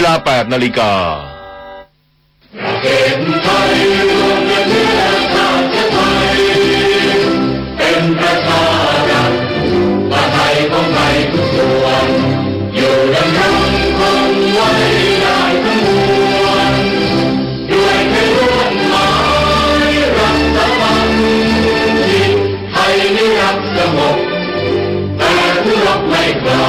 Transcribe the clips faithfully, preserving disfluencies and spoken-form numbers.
เวลา แปดนาฬิกา ประเทศไทยรวมเป็นเชื้อชาติไทย เป็นประชารัฐ ประไทยของไทยทุกส่วน อยู่ดำรงคงไว้ได้ทั้งมวล ด้วยไทยร่วมหมายรัฐสมัคร ที่ไทยนิรักสงบ แต่ผู้รบไม่กล้า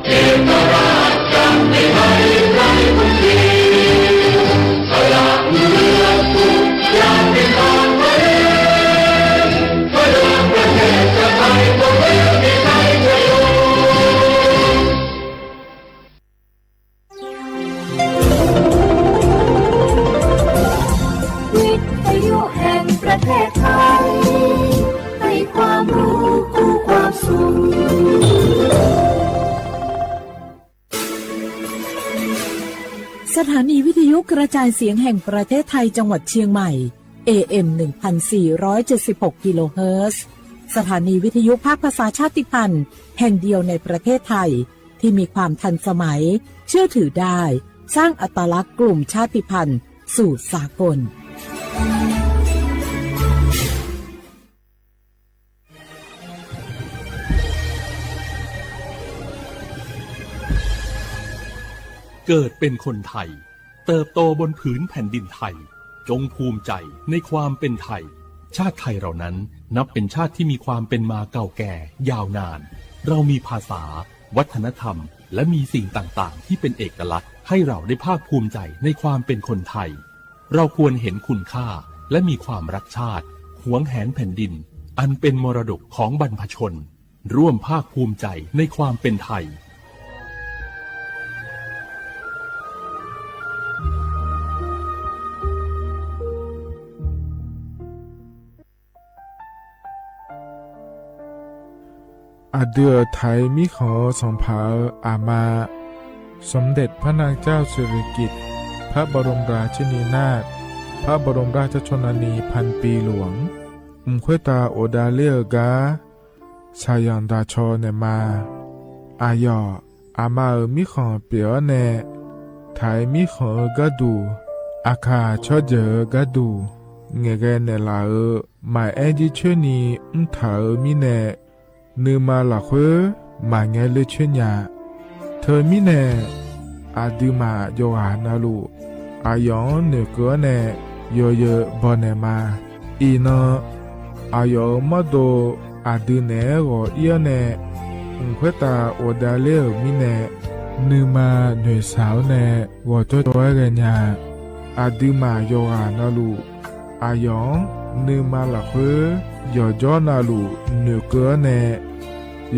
เอกราชจะไม่ให้ใครคุมเสีย สละเลือดทุกอย่างเป็นทางตัวเอง เพื่อประเทศชาติไทยตัวเองที่ไทยจะอยู่ วิทยุแห่งประเทศไทย ให้ความรู้คู่ความสุข สถานีวิทยุกระจายเสียงแห่งประเทศไทยจังหวัดเชียงใหม่ เอเอ็ม หนึ่งพันสี่ร้อยเจ็ดสิบหก กิโลเฮิรตซ์ สถานีวิทยุภาคภาษาชาติพันธุ์แห่งเดียวในประเทศไทย ที่มีความทันสมัย เชื่อถือได้ สร้างอัตลักษณ์กลุ่มชาติพันธุ์สู่สากล เกิดเป็นคนไทย เติบโตบนผืนแผ่นดินไทย จงภูมิใจในความเป็นไทย ชาติไทยเรานั้นนับเป็นชาติที่มีความเป็นมาเก่าแก่ยาวนาน เรามีภาษา วัฒนธรรม และมีสิ่งต่างๆ ที่เป็นเอกลักษณ์ ให้เราได้ภาคภูมิใจในความเป็นคนไทย เราควรเห็นคุณค่า และมีความรักชาติ หวงแหนแผ่นดิน อันเป็นมรดกของบรรพชน ร่วมภาคภูมิใจในความเป็นไทย Aqdui-euq Taiq mirkhanq-eu sanqpaq-euq aqma, สมเด็จพระนางเจ้าสิริกิติ์ พระบรมราชินีนาถ พระบรมราชชนนีพันปีหลวง mq khoertav ghofdav ler-eu gar shaqzanq daqcaw naeqma. Aqyawf aqma-euq mirkhanq pyeuf-awr nae, Taiq mirkhanq-eu gharduq, aqkaq tsawrjeuq-eu gharduq ngaeqghae naeqlaf-euq maqaer jircoer ni mrtaq-euq mirnae, nuima lafkhoer maqngae ler coer nya. Teumirnae, aqduimaf yawqghaq navluf, aqyawf-anr noeqkeuv-awr nae yawzeu bawnaeq ma. Iqnan, aqyawf-euq mawrdo aqdui naeq-aer ghawq ir-awr nae, mq khoertav ghofdav ler-euq mirnae, nuima noeqshaq-awr nae ghawqjawr jawr-aer ghaenya. Aqduimaf yawqghaq navluf, aqyawf-anr nuima lafkhoer yawqjawr navluf noeqkeuv-awr nae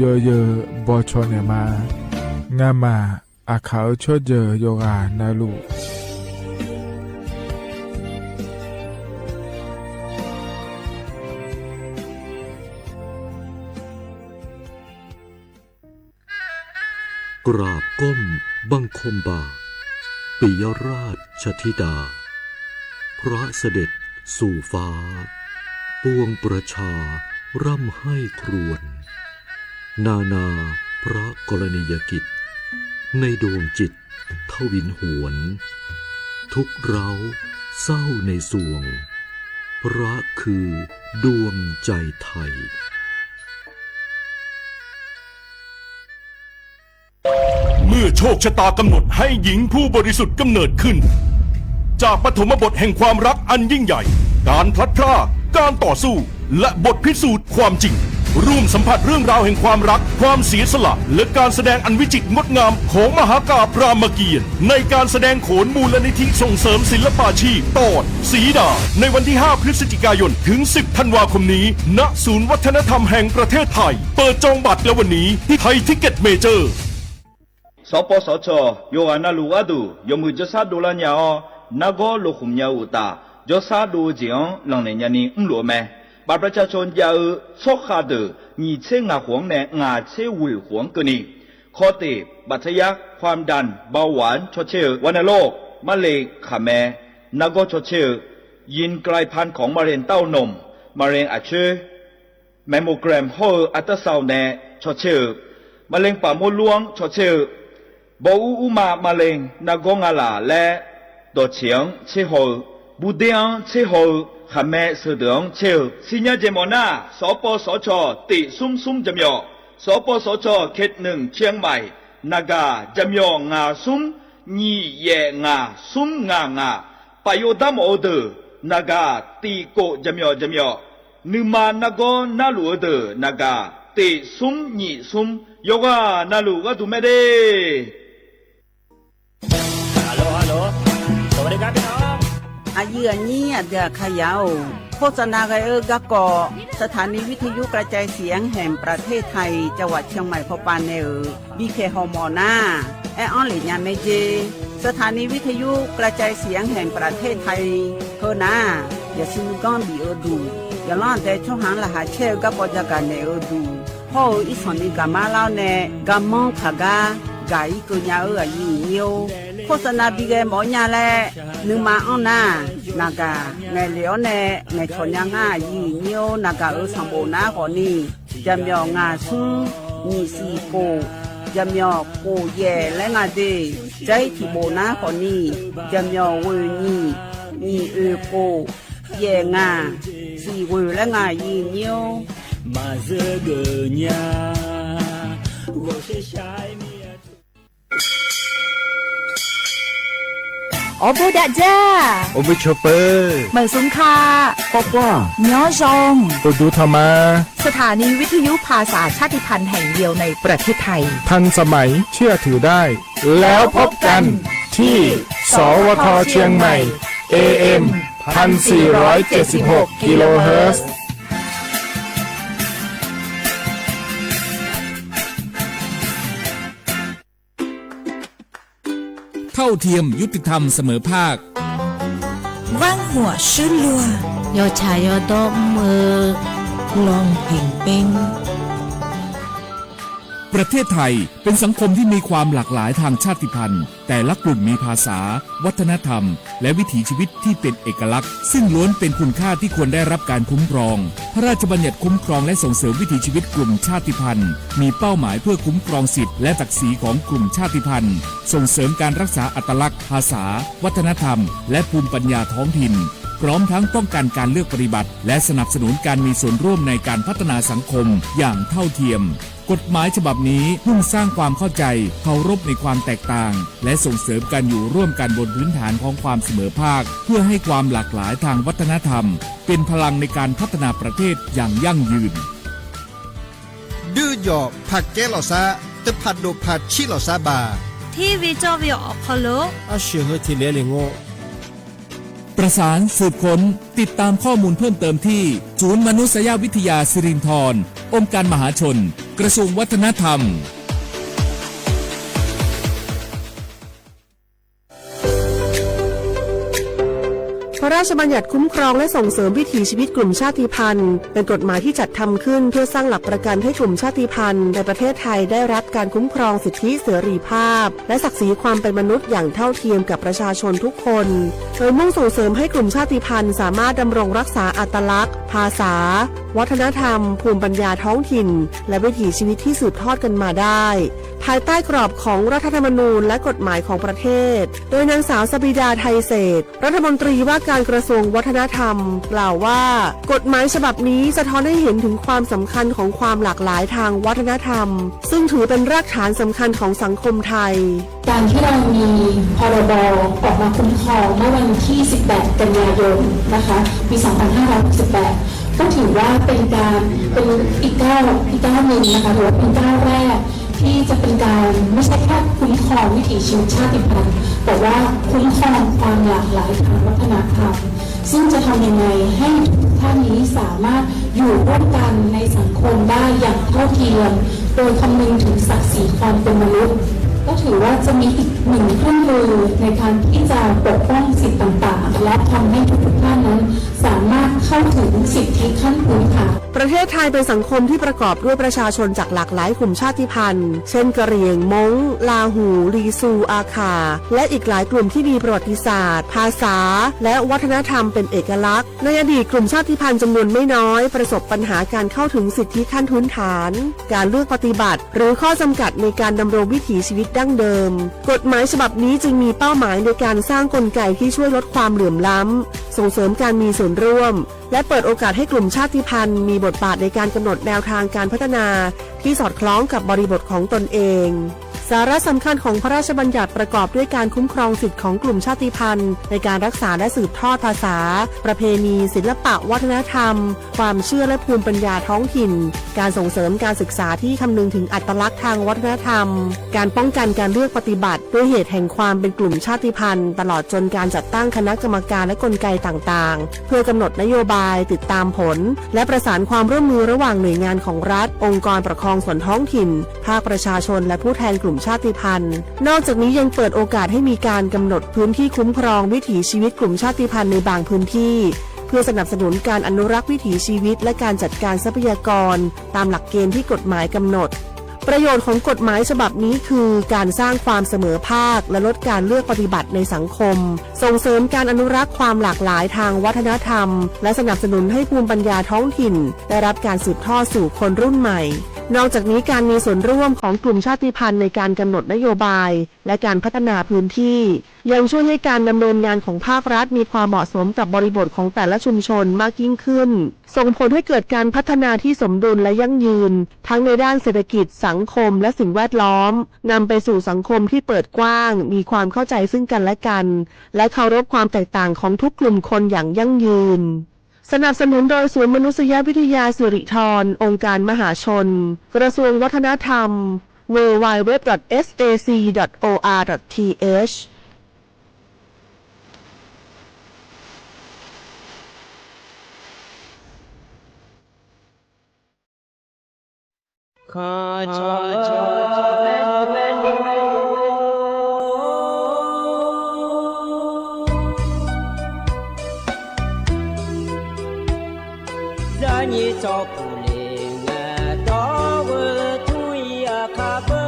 yawzeu bawcaw naeqma. Ngamaf aqkaq-euq tsawrjeuq yawqghaq navluf, กราบก้มบังคมบาท ปิยราชธิดา พระเสด็จสู่ฟ้า ปวงประชาร่ำไห้ครวญ นานาพระกรณียกิจ ในดวงจิตทวินหวน ทุกข์ร้าวเศร้าในสวง พระคือดวงใจไทย เมื่อโชคชะตากำหนดให้หญิงผู้บริสุทธิ์กำเนิดขึ้น จากปฐมบทแห่งความรักอันยิ่งใหญ่ การพลัดพราก การต่อสู้ และบทพิสูจน์ความจริง ร่วมสัมผัสเรื่องราวแห่งความรัก ความเสียสละ และการแสดงอันวิจิตรงดงามของมหากาพย์รามเกียรติ์ ในการแสดงโขนมูลนิธิส่งเสริมศิลปาชีพ ตอน สีดา ในวันที่ ห้า พฤศจิกายน ถึง สิบ ธันวาคมนี้ ณ ศูนย์วัฒนธรรมแห่งประเทศไทย เปิดจองบัตรแล้ววันนี้ที่ไทยทิกเก็ตเมเจอร์ Sanqpawf sanqcawq yawqghaq navluf gharduq yawmuiq jawrshar dovlar nya-awr, nargawr lokhmq nya-eu uqtaf, jawrshar dov-eu jeq-anr lanqnaeq nyani mrluf-eu mae. บัตรประชาชน jav-eu tsawrkhav deuq nyiq tser ngaq khof-anr nae ngaq tser ghoeq khof-anr keuvni, คอเตะ บัตรทะยัก ความดัน เบาหวาน caw caer-eu, วัณโรค marle khaqmae nargawr caw caer-eu, ยีนกลายพันธุ์ของมะเร็งเต้านม มะเร็งอักเสบ mammogram hawr-eu อัลตราซาวน์ nae caw caer-eu, มะเร็งปากมดลูก anr caw caer-eu, Bawr ur urma maqle nargawr nga laq laer dawqtseq-anr tser haw-eu, burder-anr tser haw-eu, khaqmae sheudeuq-anr tser-eu, sirnya jeq mawf nar, sawqpawv sawqcawq teq smr smr jaqmyawf, sawqpawv sawqcawq เขตหนึ่ง เชียงใหม่ naqgaq jaqmyawf ngaq smr nyiq yaef ngaq smr ngaq ngaq, paf yov darmawf-eu deuq naqgaq tiq kof jaqmyawf jaqmyawf, nuima nargawr narluf-eu deuq naqgaq teq smr nyiq smr, yawqghaq navluf gharduq mae de. Aqyuif aqnyir aqdui aqkaqyaq-or, โฆษณา ghae-eu garkawv สถานีวิทยุกระจายเสียงแห่งประเทศไทย จังหวัดเชียงใหม่ พป nae-euq bipyaeq hawmawf nar, aer-anr lef nya mae jer. สถานีวิทยุกระจายเสียงแห่งประเทศไทย heunar-aq, yaqsur nuiganr bif-eu duq, yawqlanr aqdae tsawrhaq-anr laqkhaq caer-eu garkawv jagaq naeq-eu duq, hawr-eu irsanq ni gaqmar lar-awr nae garmanr kaq gar gaq-ir keuv nya-eu aqyuif aqnyir-or, โฆษณา bi ghae mawf-awr nya laer nuima anr nar, naqgaq ngaeqlef-awr nae ngaeqcawq nya ngar aqyuif aqnyir-or, naqgaq-euq sanqbof nar khawfni, jaqmyawf ngaq smr nyiq siq kof, jaqmyawf kof yaef laer nga de. Jair tiq bof nar khawfni, jaqmyawf ghoeq nyiq, nyiq oeq kof, yaef ngaq, siq ghoeq laer nga aqyuif aqnyir-or. Maqzeur geuf nya, ghawqshar shar-aer mir-a. Awrbof dav dzar, awrbof cawq peuq, meuq smq ka, kawv kawv, nyanr zaw, uqduq tanq ma. สถานีวิทยุภาษาชาติพันธุ์แห่งเดียวในประเทศไทย ทันสมัย เชื่อถือได้ แล้วพบกันที่ สวท เชียงใหม่ เอเอ็ม พันสี่ร้อยเจ็ดสิบหก กิโลเฮิรตซ์ เท่าเทียม ยุติธรรม เสมอภาค Vanrhuaq shuirluf-aq, yawtsaq yawdawr mr-eu lawnq peq peng. ประเทศไทยเป็นสังคมที่มีความหลากหลายทางชาติพันธุ์ แต่ละกลุ่มมีภาษา วัฒนธรรม และวิถีชีวิตที่เป็นเอกลักษณ์ ซึ่งล้วนเป็นคุณค่าที่ควรได้รับการคุ้มครอง พระราชบัญญัติคุ้มครองและส่งเสริมวิถีชีวิตกลุ่มชาติพันธุ์ มีเป้าหมายเพื่อคุ้มครองสิทธิและศักดิ์ศรีของกลุ่มชาติพันธุ์ ส่งเสริมการรักษาอัตลักษณ์ ภาษา วัฒนธรรม และภูมิปัญญาท้องถิ่น พร้อมทั้งป้องกันการเลือกปฏิบัติ และสนับสนุนการมีส่วนร่วมในการพัฒนาสังคมอย่างเท่าเทียม กฎหมายฉบับนี้มุ่งสร้างความเข้าใจ เคารพในความแตกต่าง และส่งเสริมการอยู่ร่วมกันบนพื้นฐานของความเสมอภาค เพื่อให้ความหลากหลายทางวัฒนธรรม เป็นพลังในการพัฒนาประเทศอย่างยั่งยืน Duijawf paqkaer lawqsar, teupaq dof paqcir lawqsar baq. Tirvi cawv-eu awqkawv lo, arsheuq heu tiq laer le ngor. ประสานสืบค้น ติดตามข้อมูลเพิ่มเติมที่ ศูนย์มนุษยวิทยาสิรินธร องค์การมหาชน กระทรวงวัฒนธรรม พระราชบัญญัติคุ้มครองและส่งเสริมวิถีชีวิตกลุ่มชาติพันธุ์ เป็นกฎหมายที่จัดทำขึ้นเพื่อสร้างหลักประกันให้กลุ่มชาติพันธุ์ในประเทศไทยได้รับการคุ้มครองสิทธิเสรีภาพ และศักดิ์ศรีความเป็นมนุษย์อย่างเท่าเทียมกับประชาชนทุกคน โดยมุ่งส่งเสริมให้กลุ่มชาติพันธุ์สามารถดำรงรักษาอัตลักษณ์ ภาษา วัฒนธรรม ภูมิปัญญาท้องถิ่น และวิถีชีวิตที่สืบทอดกันมาได้ ภายใต้กรอบของรัฐธรรมนูญและกฎหมายของประเทศ โดยนางสาวสบิดา ไทยเศรษฐ รัฐมนตรีว่าการกระทรวงวัฒนธรรม กล่าวว่า กฎหมายฉบับนี้สะท้อนให้เห็นถึงความสำคัญของความหลากหลายทางวัฒนธรรม ซึ่งถือเป็นรากฐานสำคัญของสังคมไทย การที่เรามี พรบ ออกมาคุ้มครองเมื่อวันที่ สิบแปด กันยายน นะคะ ปี สองพันห้าร้อยหกสิบแปด ก็ถือว่าเป็นการ เป็นอีกก้าว อีกก้าวหนึ่งนะคะ ถือว่าเป็นก้าวแรกที่จะเป็นการไม่ใช่แค่คุ้มครองวิถีชีวิตชาติพันธุ์ แต่ว่าคุ้มครองความหลากหลายทางวัฒนธรรม ซึ่งจะทำยังไงให้ทุกท่านนี้สามารถอยู่ร่วมกันในสังคมได้อย่างเท่าเทียม โดยคำนึงถึงศักดิ์ศรีความเป็นมนุษย์ ก็ถือว่าจะมีอีกหนึ่งเครื่องมือในการที่จะปกป้องสิทธิ์ต่างๆ และทำให้ทุกๆท่านนั้นสามารถเข้าถึงสิทธิขั้นพื้นฐาน ประเทศไทยเป็นสังคมที่ประกอบด้วยประชาชนจากหลากหลายกลุ่มชาติพันธุ์ เช่น กะเหรี่ยง ม้ง ลาหู ลีซู อาข่า และอีกหลายกลุ่มที่มีประวัติศาสตร์ ภาษา และวัฒนธรรมเป็นเอกลักษณ์ ในอดีตกลุ่มชาติพันธุ์จำนวนไม่น้อยประสบปัญหาการเข้าถึงสิทธิขั้นพื้นฐาน การเลือกปฏิบัติ หรือข้อจำกัดในการดำรงวิถีชีวิต ดั้งเดิม กฎหมายฉบับนี้จึงมีเป้าหมายในการสร้างกลไกที่ช่วยลดความเหลื่อมล้ำ ส่งเสริมการมีส่วนร่วม และเปิดโอกาสให้กลุ่มชาติพันธุ์มีบทบาทในการกำหนดแนวทางการพัฒนาที่สอดคล้องกับบริบทของตนเอง สาระสำคัญของพระราชบัญญัติประกอบด้วยการคุ้มครองสิทธิ์ของกลุ่มชาติพันธุ์ในการรักษาและสืบทอดภาษา ประเพณี ศิลปะวัฒนธรรม ความเชื่อและภูมิปัญญาท้องถิ่น การส่งเสริมการศึกษาที่คำนึงถึงอัตลักษณ์ทางวัฒนธรรม การป้องกันการเลือกปฏิบัติด้วยเหตุแห่งความเป็นกลุ่มชาติพันธุ์ ตลอดจนการจัดตั้งคณะกรรมการและกลไกต่างๆ เพื่อกำหนดนโยบาย ติดตามผล และประสานความร่วมมือระหว่างหน่วยงานของรัฐ องค์กรปกครองส่วนท้องถิ่น ภาคประชาชน และผู้แทนกลุ่มชาติพันธุ์ นอกจากนี้ยังเปิดโอกาสให้มีการกำหนดพื้นที่คุ้มครองวิถีชีวิตกลุ่มชาติพันธุ์ในบางพื้นที่ เพื่อสนับสนุนการอนุรักษ์วิถีชีวิต และการจัดการทรัพยากร ตามหลักเกณฑ์ที่กฎหมายกำหนด ประโยชน์ของกฎหมายฉบับนี้คือการสร้างความเสมอภาค และลดการเลือกปฏิบัติในสังคม ส่งเสริมการอนุรักษ์ความหลากหลายทางวัฒนธรรม และสนับสนุนให้ภูมิปัญญาท้องถิ่นได้รับการสืบทอดสู่คนรุ่นใหม่ นอกจากนี้การมีส่วนร่วมของกลุ่มชาติพันธุ์ในการกำหนดนโยบาย และการพัฒนาพื้นที่ ยังช่วยให้การดำเนินงานของภาครัฐมีความเหมาะสมกับบริบทของแต่ละชุมชนมากยิ่งขึ้น ส่งผลให้เกิดการพัฒนาที่สมดุลและยั่งยืน ทั้งในด้านเศรษฐกิจ สังคม และสิ่งแวดล้อม นำไปสู่สังคมที่เปิดกว้าง มีความเข้าใจซึ่งกันและกัน และเคารพความแตกต่างของทุกกลุ่มคนอย่างยั่งยืน สนับสนุนโดยศูนย์มนุษยวิทยาสิริธร องค์การมหาชน กระทรวงวัฒนธรรม ดับเบิลยู ดับเบิลยู ดับเบิลยู ดับเบิลยู ดอท เอส เอ ซี ดอท โอ อาร์ ดอท ที เอช Zaqnyiq tsawrkhof le ngae dawr-eu tmr-ir aqkar beu.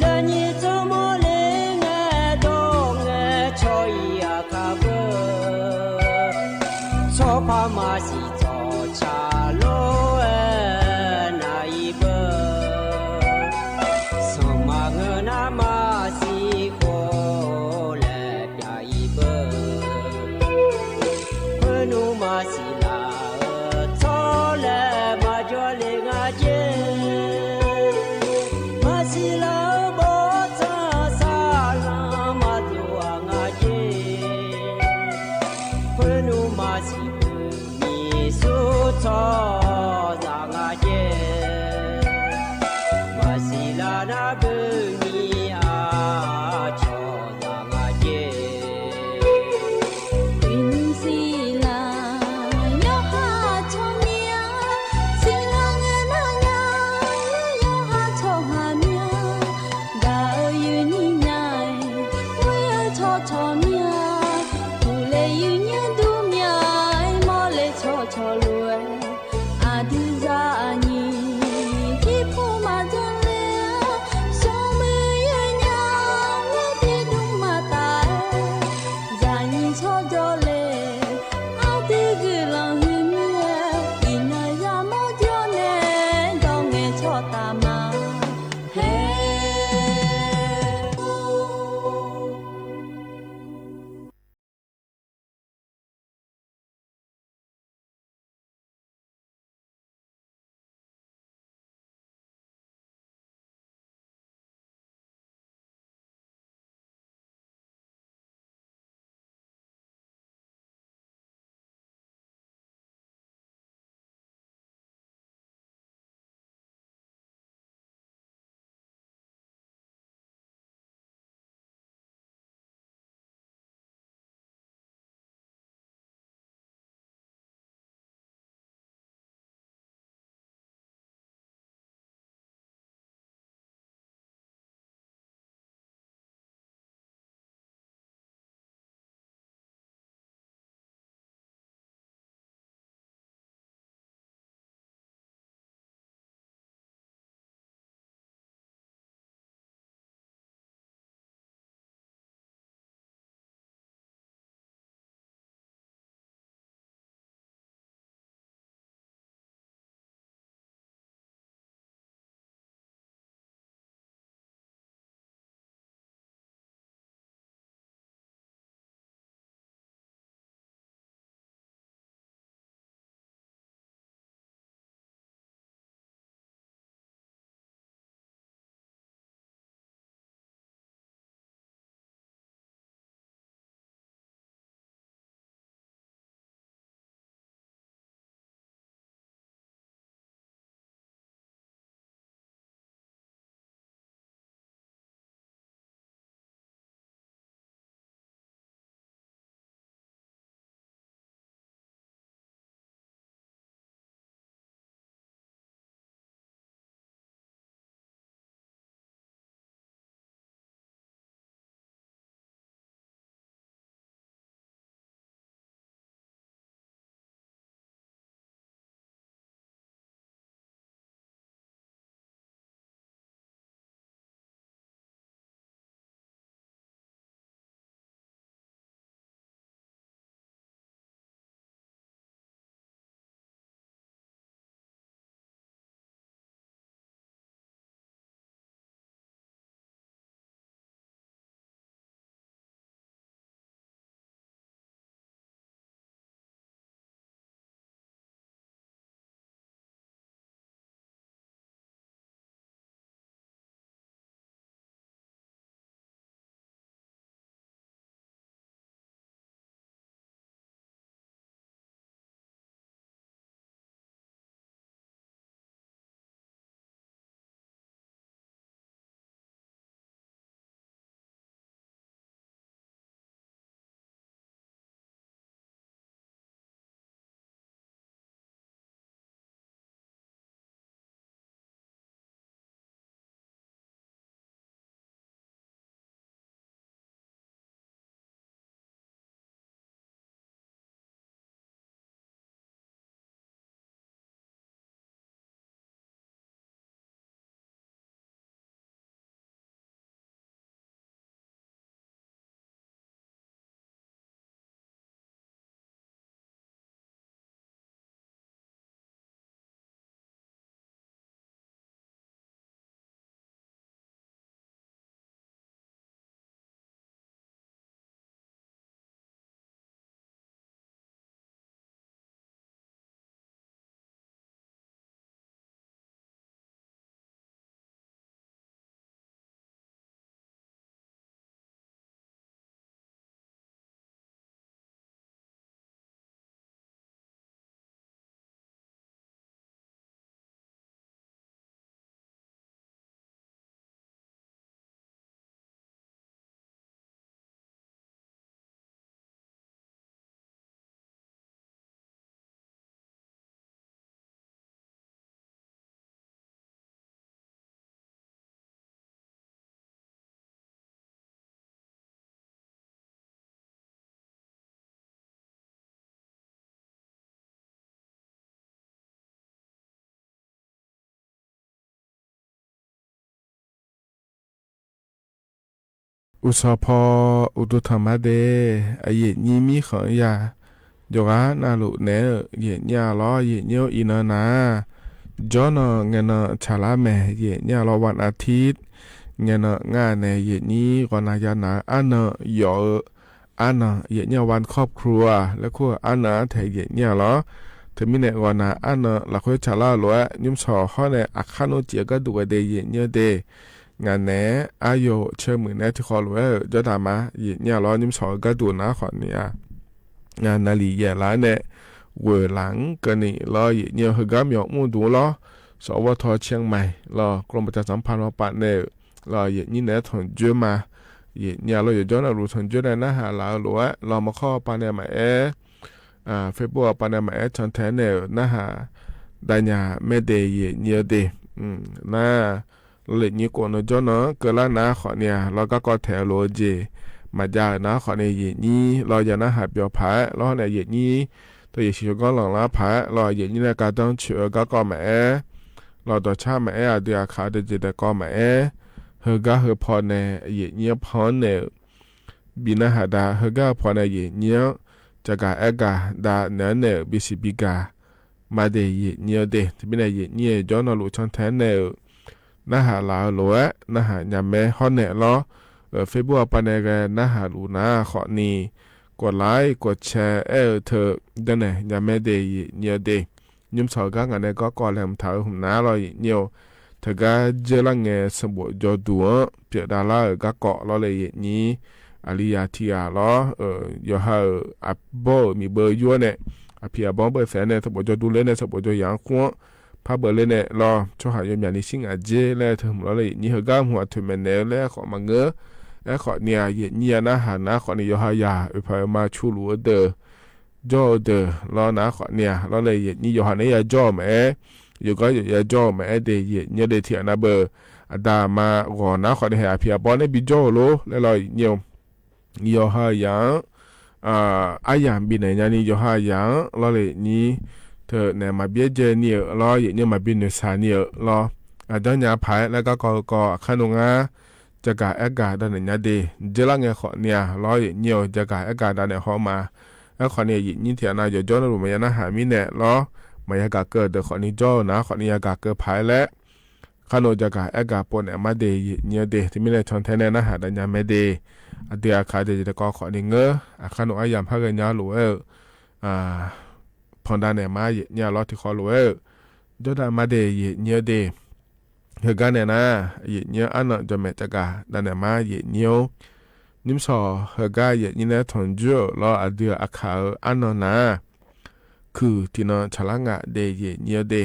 Zaqnyiq tsawrmawr le ngae dawr ngae cawr-ir aqkar beu. Tsawrpar maqsiq tsawrca lor-aer nar-ir beu. Sanqma ngeur nar maqsiq khof laer pyav-ir beu. Khoernmr maqsiq laf-eu tsawrlaer maqjawr le nga jer. Maqsiq laf-eu bawrtsanq saqlanq maqdov-aq nga jer. Khoernmr maqsiq khof miq Uqshawq paw uqduq tanq ma de, aqyuif nyir mirkhanq-anr ya, yawqghaq navluf naeq-eu yaeqnyir-a lawr, yaeqnyir-or iqnan nar, jawrnan ngaeqnan tsaqlar maeq yaeqnyir-a lawr, วันอาทิตย์ ngaeqnan ngar nae yaeqnyir ghawqnaq ya naq-eu arnan yawf-eu arnan yaeqnyir-a วันครอบครัว laer kur-eu arnan-anr taeq yaeqnyir-a lawr. Teumirnae ghawqnaq arnan lafkhoer tsaqlar-eu lof-aer nymrshawq hawr nae aqkar nmr cif-eu gharduq ghae de yaeqnyir-eu de. Ngaq naeq-aer aryo caer muiq naeq-aer tiqkhawv lof-aer-euq jawrdaq ma yaeqnyir-a lawr, nymrshawq-eu gharduq nar khawf ni-a. Ngaq naqliq yaef laf-aer nae ghoeq laf-anr keuvni lawr yaeqnyir-eu heugar myawq mr duq-anr lawr, sawq-awr vawrtaw เชียงใหม่ lawr, กรมประชาสัมพันธ์ paw paf naeq-euq lawr, yaeqnyir naeq-aer tanqjoer ma yaeqnyir-a lawr, yawqjawr navluf tanqjoer nae narhaq laf-eu lof-aer lawr, maqkhawr paw nae maqaer, Facebook-a paw nae maqaer cantae naeq-euq narhaq davnya maerde yaeqnyir-eu de. Nar, lawr yaeqnyir khof nan jawrnan-anr keuvlar nar khawf ni-a lawr, garkawv taeq-eu lof-eu jeq maqjav-euq nar khawf ni yaeqnyir lawr, ya narhaq byawq paq-aer lawr nae yaeqnyir teu yaeqsiq yawganr lanqlar paq-aer lawr, yaeqnyir nae gardanr coeq-eu garkawv maqaer lawr, dawqcar maqaer, aqdui aqkaq deuq jeq daeqkawv maqaer, heugar heu paw nae yaeqnyir-anr pan-anr naeq-euq bi narhaq da, heugar heu paw nae yaeqnyir-anr jagaq aergaq dav naeq-anr naeq-euq bisiq bigaq ma de yaeqnyir-eu de. Teumirnae yaeqnyir-eu jawr navluf cantae-aer naeq-euq narhaq laf-eu lof-aer narhaq nya mae hawr naeq lawr, Facebook-a paw nae ghae narhaq luf nar khawf ni, กดไลค์ กดแชร์ aer-eu teu dannaeq nya mae de yaeqnyir-eu de. Nymrshawq-eu gar ngaq nae garkawv laeqhmq taq-eu hmq nar lawr yaeqnyir-eu, teugar dzeurlar ngae sanqbof jawrduq-anr pyeufdav lar-euq garkawv lawr le yaeqnyir, aqli ya tiq ghaq lawr, yawqha-euq aqbawr-euq miqbeu yur-awr nae, aqpiq aqbawr-anr beusaef nae sanqbof jawrduq ler nae sanqbof jawr yaq-anr kur-anr par beuler nae lawr, tsawrhaq yawmyaq ni shir ngaq dzer laer teu hmq lawr le yaeqnyir, heugar hmq aqtoeq maeqnaeq-eu laer khawf maqngeur. Aerkhawf ni-a yaeqnyir-a narhaq nar khawf ni yawqha yaq oeqpaq oeqma cu luf-eu deuq, jawr-eu deuq lawr nar khawf ni-a lawr le yaeqnyir yawqha nae yajawr-eu maqaer, yawqgar yawq yajawr-eu maqaer de yaeqnyir-eu de. Tiqghaq navbeuq aqda aqma ghawq nar khawf ni hae aqpiq aqbawr nae bijawr-eu lor laer lawr yaeqnyir-eu, yawqha yaq-anr aryamq bifnaeq nya ni yawqha yaq-anr lawr le yaeqnyir, teu naeq maqbyaerdzae ni-euq lawr yaeqnyir, maqbi noeqshaq ni-euq lawr, aqdanr nya paq-aer laer garkawv heukawv aqkar nmr ngar jagaq aergaq davnaeq nya de. Dzeurlar ngae khawf ni-a lawr yaeqnyir-eu jagaq aergaq davnaeq haw ma. Aerkhawf ni yaeqnyir tiqghaq nav yawqjawr navluf maqya narhaq mirnae lawr, maqya gaq keuv-eu deuq khawf ni jawr-eu nar khawf ni yagaq keuv paq-aer laer, aqkar nmr jagaq aergaq povnaeq ma de yaeqnyir-eu de. Teumirnae cantae nae narhaq davnya mae de. Aqdui aqkaq deuq jeq daeqkawv khawf ni ngeur, aqkar nmr aryamq par ghaenya lof-aer-eu panq davnaeq ma yaeqnyir-a lawr tiqkhawv lof-aer-euq jawrdaq ma de yaeqnyir-eu de. Heugar nae nar yaeqnyir-anr arnan jawqmaeq cavgaq davnaeq ma yaeqnyir-or. Nymrshawq heugar yaeqnyir nae tanqjur-euq lawr aqdui-euq aqkaq-euq arnan nar, kuiq tiqnan tsaqlar ngaq de yaeqnyir-eu de.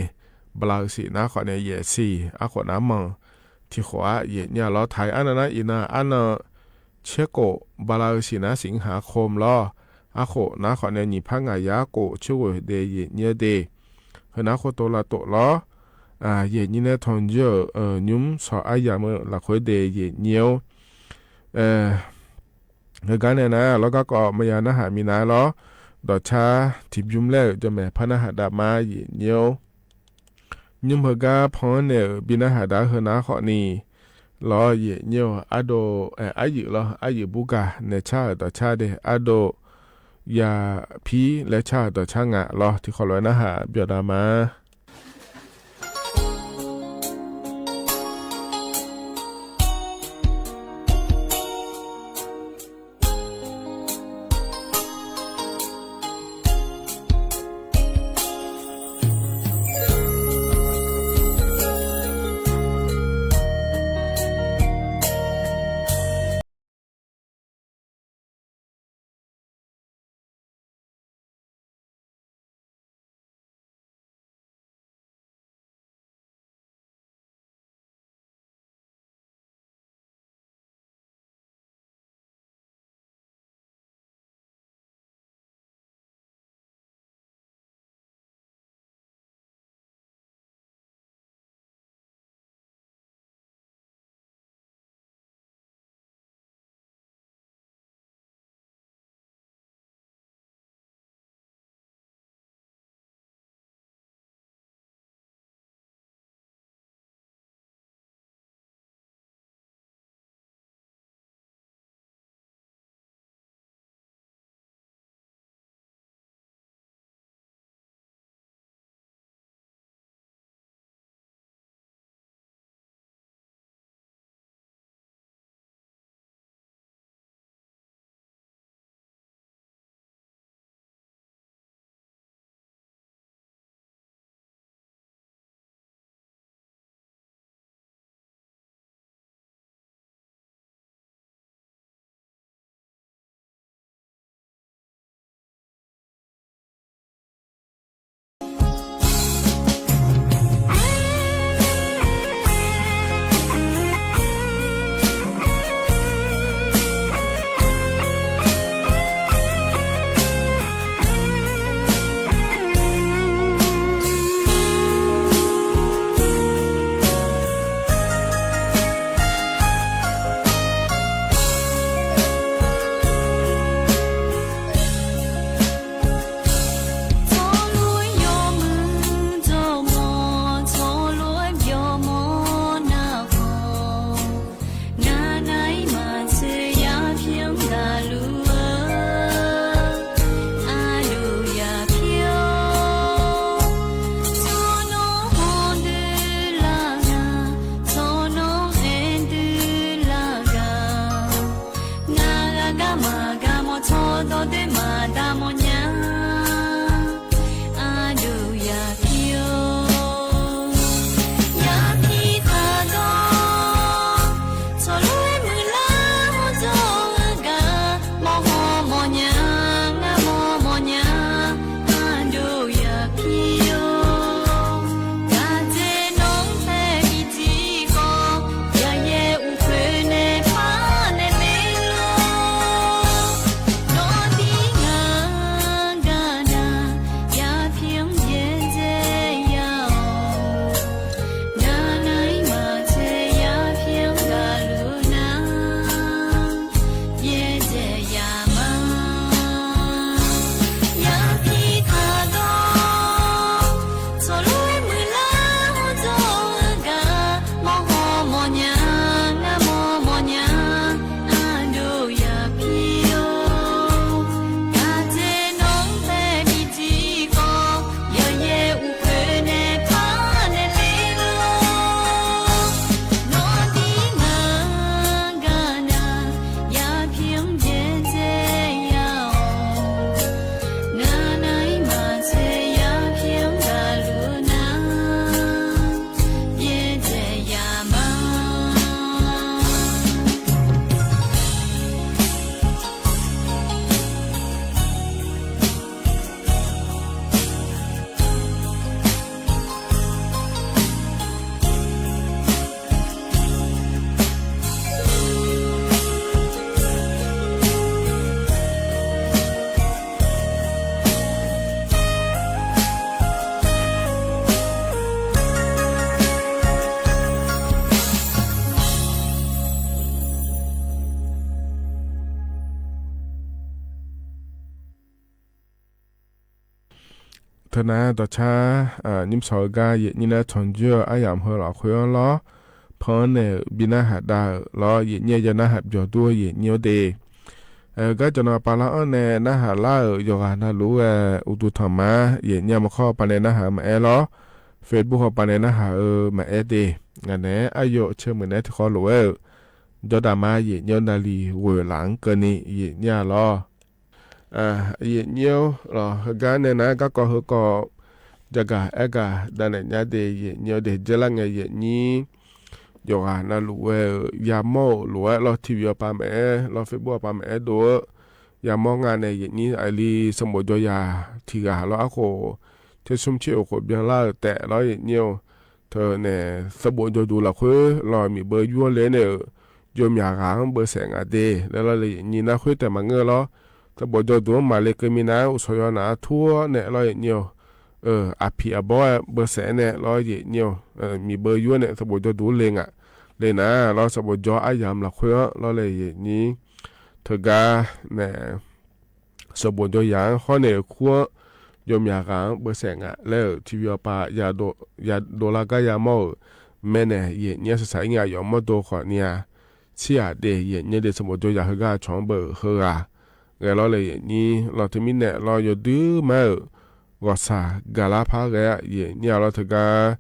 Bala-eu siq nar khawf nae yaeq siq arkhof nar manq tiqkhof-ar yaeqnyir-a lawr taq-ir arnan nar iqnan arnan caerkhof bala-eu siq nar siq mrhaq-a khom lawr, arkhof nar khawf nae nyiqpar ngaq yar khof coerghoeq de yaeqnyir-eu de. Heu nar khoertov lavtof lawr, yaeqnyir nae tanqjur-euq nymrshawq aryamq-eu lafkhoer de yaeqnyir-or. Heugar nae nar lawr garkawv maqya narhaq minav-aer lawr, dawqcar tiqbymr laer-euq jawqmaeq par narhaq dav ma yaeqnyir-or. Nymr heugar pan-anr naeq-euq bi narhaq dav-ar heu nar khawf ni, lawr yaeqnyir-eu ardov, aryuif lawr aryuif burgaq naeq car-euq dawqcar de ardov, yapir laer car-euq dawqcar ngaq lawr tiqkhawv lof-aer narhaq byawq dav ma. Garma garmawr tsawrdawr doerma damawr nya. Aqduq yaqpir-or, yaqpir taqdawr. Tsawrlof-aer muiqlar hawr jawr-eu gaq, mawrhaw mawrnya, ngar mawr mawrnya. Aqduq yaqpir-or, gaqdzae nawr-anr tae bi tiqkhawf, yaqyaer uqkhoeq nae par nae ler-awr, nawr dir ngaq-anr gaqdaq, yaqpir-anr byaerdzae ya-awq. Nar nar-ir maqtsoeq yaqpir-anr gaqluf nar, byaerdzae ya ma. Yaqpir taqdawr, tsawrlof-aer muiqlar hawr jawr-eu gaq, mawrhaw mawrnya, ngar mawr mawrnya. Aqduq yaqpir-or, gaqdzae nawr-anr tae bi tiqkhawf, yaqyaer uqkhoeq nae par nae ler-awr, nawr dir ngaq-anr gaqdaq, yaqpir-anr byaerdzae ya-awq. Nar nar-ir maqtsoeq yaqpir-anr gaqluf nar, byaerdzae ya ma. Teunar dawqcar, nymr shawq-eu gar yaeqnyir laer tanqjoer-eu aryamq heu lafkhoer-anr lawr, pan-anr nae-euq bi narhaq dav-euq lawr, yaeqnyir-a ya narhaq byawq dur-eu yaeqnyir-awr de. Aer-eu gar jawqnan pavlar-anr nae narhaq lar-euq yawqghaq navluf-aer uqduq tanqma yaeqnyir-a maqkhawr hawpaq nae narhaq-eu maqaer lawr, Facebook hawpaq nae narhaq-eu maqaer de. Ngaq naeq-aer aryawf caer muiq naeq-aer tiqkhawv lof-aer-euq jawrdaq ma yaeqnyir-a navlif ghoeq laf-anr keuvni yaeqnyir-a lawr. Yaeqnyir-or lawq, heugar nae nar garkawv heukawv jagaq aergaq davnaeq nya de yaeqnyir-awr de. Dzaerlar ngae yaeqnyir yawqghaq navluf-aer-euq yamawr-euq lof-aer lawr, TV awqpav maqaer lawr, Facebook awqpav maqaer dov-eu yamawr nga nae yaeqnyir aqli sanqbof jawr ya tiq ghaq lawr, arkhof tersmr tser-euq khof byanlar-euq taef lawr yaeqnyir-or. Teunae sanqbof jawrduq lafkhoer lawr, miqbeu yur-anr le nae-euq yawmyaq ghaq-anr beusaef ngaq de laer lawr le yaeqnyir nar khoer taef maqngeur lawr. Sanqbof jawrduq-anr maqle keuv minav-aer uqshawq yawnaf-anr tur-awr nae lawr yaeqnyir-or. Aqpiq aqbawr-aer beusaef-aer nae lawr yaeqnyir-or. Miqbeu yur-anr nae sanqbof jawrduq-anr le ngaq le nar lawr, sanqbof jawr aryamq lafkhoer-anr lawr le yaeqnyir. Teugar nae sanqbof jawr yaq-anr hawr nae-euq kur-anr yawmyaq ghaq-anr beusaef ngaq laer-euq TV awqpav yadov lar gar yamawr-euq mae nae yaeqnyir-a saqsaq-ir ngae aqyawf mawrdo khawfni-a, tsir-aq de yaeqnyir de sanqbof jawr yaq heugar aqcawq-anr beu-euq heughaq ghae lawr le yaeqnyir lawr. Teumirnae lawr yawdui mar-euq ghawqshaq gaqlar par ghae-a yaeqnyir-a lawr. Teugar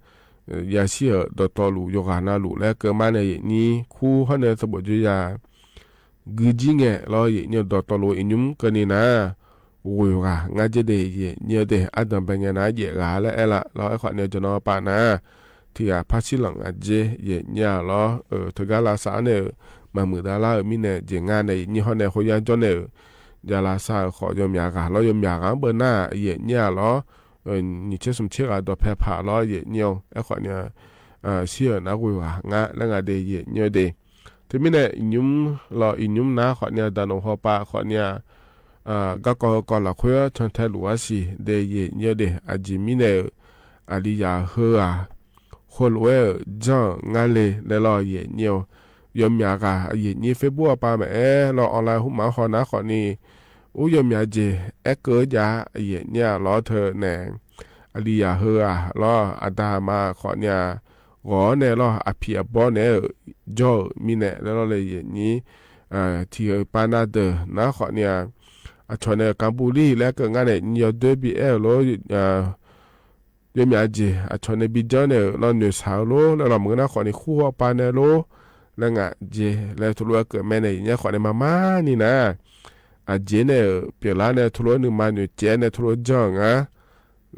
yashir-euq dawqtawvluf yawqghaq navluf laer keuv mar nae yaeqnyir kur hawr nae sanqbof jawr ya guijir ngae lawr yaeqnyir-eu dawqtawvluf iqnymr keuvni nar, ghoeq ghaq ngar dzer de yaeqnyir-eu de. Ardanq bae ngae nar jaef ghaq laer aer laf lawr. Aerkhawf nae jawqnan paf nar tiq ghaq par shir lanq ngaq dzer yaeqnyir-a lawr. Teugar lavsav-anr nae-euq maqmuiq davlar-euq mirnae jeq ngar nae yaeqnyir hawr nae khoer yar jawr nae-euq javlavsav-euq khawf yawmyaq ghaq lawr, yawmyaq ghaq-anr beu nar-aq yaeqnyir-a lawr. Nyiq tser smq tser ghaq dawqpae paq lawr yaeqnyir-or. Aerkhawf nae shir-euq nar ghoeq ghaq ngar laer ngaq de yaeqnyir-eu de. Teumirnae iqnymr lawr, iqnymr nar khawfni-a daqnoeq hawpav khawfni-a garkawv heukawv lafkhoer-anr cantae luf-aer siq de yaeqnyir-eu de. Aqjeq mirnae-euq aqlizaq heughaq heulof-aer-euq janr-euq ngar le laer lawr yaeqnyir-or. Yawmyaq ghaq yaeqnyir Facebook awqpav maqaer lawr, online hmq maf-anr haw nar khawfni ur yawmyaq jeq aerkeuv-eu jav yaeqnyir-a lawr. Teunae aqlizaq heughaq lawr, aqda aqma khawfni-a ghawq-awr nae lawr, aqpiq aqbawr naeq-aer-euq jawr-euq mirnae laer lawr le yaeqnyir. Tiq ghaq pav nar deuq nar khawfni-a, aqcawq nae kanbuvlir laer keuv ngar nae nyi yawdoer bi aer-euq lor. Yawmyaq jeq aqcawq nae bi janr nae-euq lawr noeqshaq-eu lor laer lawr, maqngeur nar khawfni khur hawpav nae lor laer ngaq jeq laer teulof-aer keuv mae nae, aqnyir khawf nae maqmar ni nar, aqjeq nae-euq pyeuflar nae teulof-aer nuima noeqcaev nae teulof-aer janr-euq nga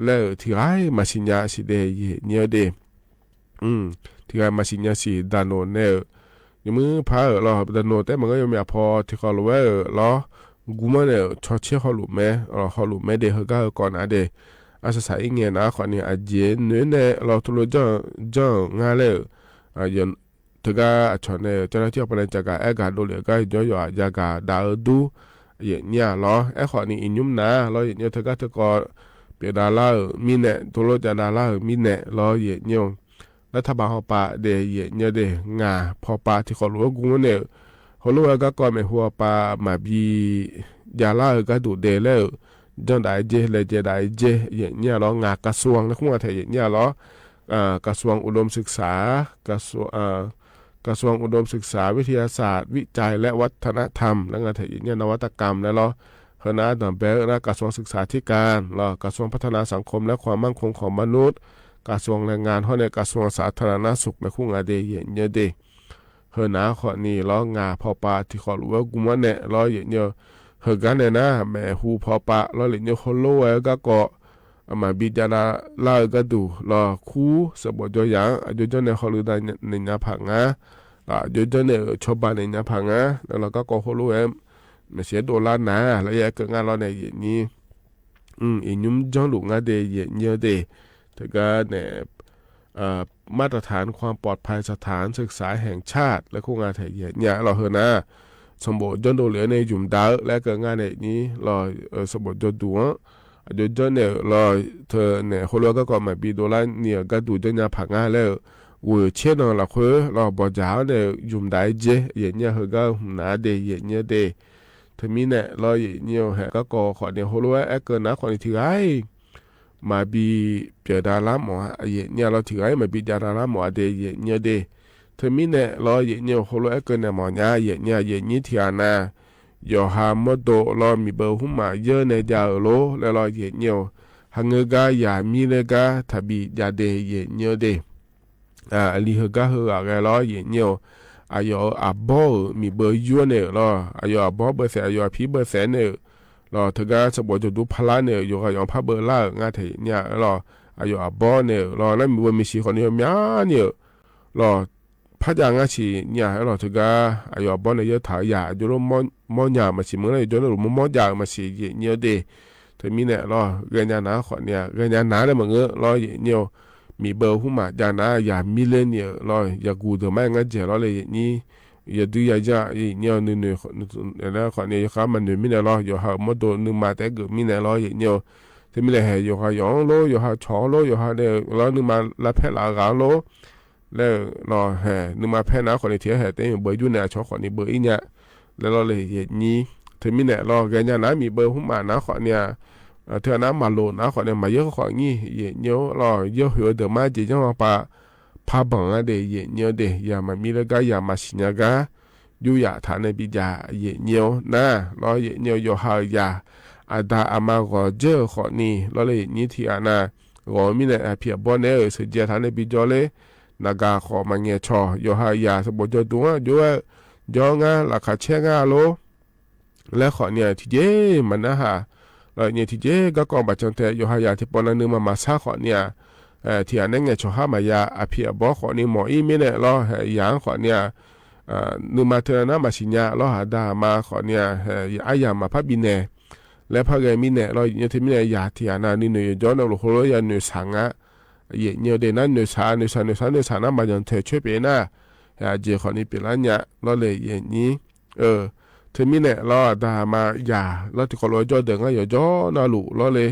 laer-euq tiqghaq-iq maqsiq nya siq de, aqnyir de. Tiqghaq-iq maqsiq nya siq daqnoeq nae-euq, yawmuir par-euq lawr, daqnoeq taef maqngeur, yawmyaq paw tiqkhawf lof-aer-euq lawr, gurmanr nae-euq cawtser hawluf mae, hawluf mae de, heugar heukawv nar de. Arsaq saq-ir ngae nar khawf ni aqjeq noeq nae lawr teulof janr-euq nga laer-euq, teugar aqcawq nae-euq เจ้าหน้าที่ pawnae caqgaq aer gaq dovlef-eu gar yawjawr yawf-aq jagaq daq-eu dur, aqnyir-aq lawr. Aerkhawf ni iqnymr nar lawr, aqnyir teugar teukawv pyeufdav lar-euq mirnae, teulof javdav lar-euq mirnae lawr, aqnyir-eu. Nar taqbaq hawpav de, aqnyir de, ngaq pawpav tiqkhawf lof-aer gurmanr nae-euq, heulof-aer garkawv maeqhu hawpav maqbi javlar-eu gharduq de laer-euq, janr daf-aer jer, laejae daf-aer jer, aqnyir-aq lawr, ngaq กระทรวง laer khoer nga taeq, aqnyir-aq lawr, กระทรวงอุดมศึกษา กระทรวงอุดมศึกษา วิทยาศาสตร์ วิจัย และวัฒนธรรม laer nga taeq, aqnyir นวัตกรรม laer lawr. Heunar danqbae-eu nar กระทรวงศึกษาธิการ lawr, กระทรวงพัฒนาสังคมและความมั่นคงของมนุษย์ กระทรวงแรงงาน hawr nae กระทรวงสาธารณสุข laer khoer nga de, aqnyir de. Heunar khawf ni lawr, ngaq pawpav tiqkhawf lof-aer gurmanr nae lawr, aqnyir-eu. Heugar nae nar maeqhu pawpav lawr, aqnyir heulof-aer garkawv maqbi javdav lar-eu gharduq lawr, kur sanqbof jawr yaq-anr aqjox janr nae hawluf daq naeq nya paq nga. Aqjox janr nae-euq cawba naeq nya paq nga laer lawr, garkawv heulof-aer maeqshi-aer dovlar nar laer ya aer keuv nga lawr nae, aqnyir iqnymr janrluf ngar de, aqnyir de. Teugar nae มาตรฐานความปลอดภัยสถานศึกษาแห่งชาติ laer khoer nga taeq, aqnyir-aq lawr, heunar sanqbof janrdov lef-aer nae ymq daq-eu laer keuv nga nae, aqnyir lawr, sanqbof jawrduq-anr aqjox janr nae-euq lawr, teunae heulof-aer garkawv maqbi dovlar ni-euq gharduq janrnya paq nga laer-euq, ghoeq caer nan lafkhoer lawr, bawqdzaq-anr nae-euq ymq daq-aer jer, aqnyir-aq, heugar hmq nar de, aqnyir de. Teumirnae lawr, aqnyir-eu, haeq garkawv khawf ni heulof-aer aer keuv nar khawf ni tiqghaq-iq maqbi pyeufdav lar mawf-a, aqnyir-aq lawr, tiqghaq-iq maqbi javdav lar mawf-a de, aqnyir de. Teumirnae lawr, aqnyir-eu, heulof-aer aer keuv naeq mawf nya, aqnyir-aq, aqnyir tiqghaq nar, yawqha mawrdo lawr, miqbeuv hmqmaq yeur nae jav-euq lor laer lawr, aqnyir-eu. Haqngeur gar yaq mir ler gar taqbi jav de, aqnyir de. Aqli heugar heughaq ghae lawr, aqnyir-eu. Aqyawf-euq aqbawr-euq miqbeuv yur-aer naeq-euq lawr, aqyawf aqbawr beuvsaef, aqyawf aqpir beuvsaef-aer naeq-euq lawr, teugar sanqbof jawrduq parlar naeq-euq yawqghaq yawq-anr par beuvlar-euq nga taeq, aqnyir-aq lawr, aqyawf aqbawr naeq-euq lawr, nar miqbeuv miqsiq khawf ni yawmyani-euq lawr, par jav ngar siq nya-aer lawr, teugar aqyawf aqbawr nae yawtaq-eu yaq aqjox lof mawrnya-euq maqsiq, meuq nar yawjawr nae luf mawr mawrjav-euq maqsiq, aqnyir de. Teumirnae lawr, ghaenya nar khawf ni-a, ghaenya nar nae maqngeur lawr, aqnyir-eu. Miqbeuv hmqmaq jav nar yaq mir ler ni-euq lawr, yaqguq deuq mar-aer ngar dzaeq lawr le, aqnyir. Yaqdui yaqyan aqnyir-eu nuinoeq khawf ni yawkhav maqnoeq mirnae lawr, yawqha-euq mawrdo nuima taef-aer geuf mirnae lawr, aqnyir-eu. Teumirnae haeq yawqha yawq-anr lor, yawqha cawq-anr lor, yawqha nae lawr nuima lavpaer laf-eu ghaq-anr lor laer-euq lawr, haeq nuima paer nar khawf ni tiq-aer haeq taef-aer maqbeuv yur nae aqcawq khawf ni beuv-ir nya laer lawr le, aqnyir. Teumirnae lawr, ghaenya nar miqbeuv hmqmaq nar khawf ni-a, teughaq nar maqloq nar khawf ni maqyeur khawf nyir, aqnyir-eu lawr, yawr khoeq-eu deuq mar jeq janr-anr pav, par banq-a de, aqnyir de, yaq maqmir ler gar yaq maqsiq nya gar, yur yaq taq nae bijav, aqnyir-eu nar lawr, aqnyir-eu yawqha-euq yaq, aqda aqma ghawq dzaer-euq khawf ni lawr le, aqnyir tiqghaq nar, ghawq-eu mirnae aqpiq aqbawr naeq-aer-euq sheuqjaev taq nae bijawr ler, naqgaq khawf maqngaeq cawq, yawqha-euq yaq sanqbof jawrduq-anr jov-aer jawr ngar laqkhaq caer ngar lor laer khawf ni-a, tiqjeq maqnarhaq lawr, aqnyir tiqjeq garkawv baqcan tae yawqha yaq tiqpawf nav nuima maqsar khawf ni-a, tiqghaq nae ngaeqcawq har maqya, aqpiq aqbawr khawf ni mawf-ir mirnae lawr, haeq yaq-anr khawf ni-a, nuima teunav nar maqsiq nya lawr, aqda aqma khawf ni-a, aryamq maqpar bifnaeq laer par ghae mirnae lawr, aqnyir teumirnae yaq tiqghaq nav nuinoeq yawqjawr navluf heulof-aer ya noeqshaq nga, aqnyir de. Nar noeqshaq noeqshaq noeqshaq noeqshaq nar maqyanq taeq coer pyeuf nar, aqjeq khawf ni pyeuflar nya lawr le, aqnyir-eu. Teumirnae lawr, aqda aqma yaq lawr tiqkawv lof-aer jawr deuq ngar yawqjawr navluf lawr le,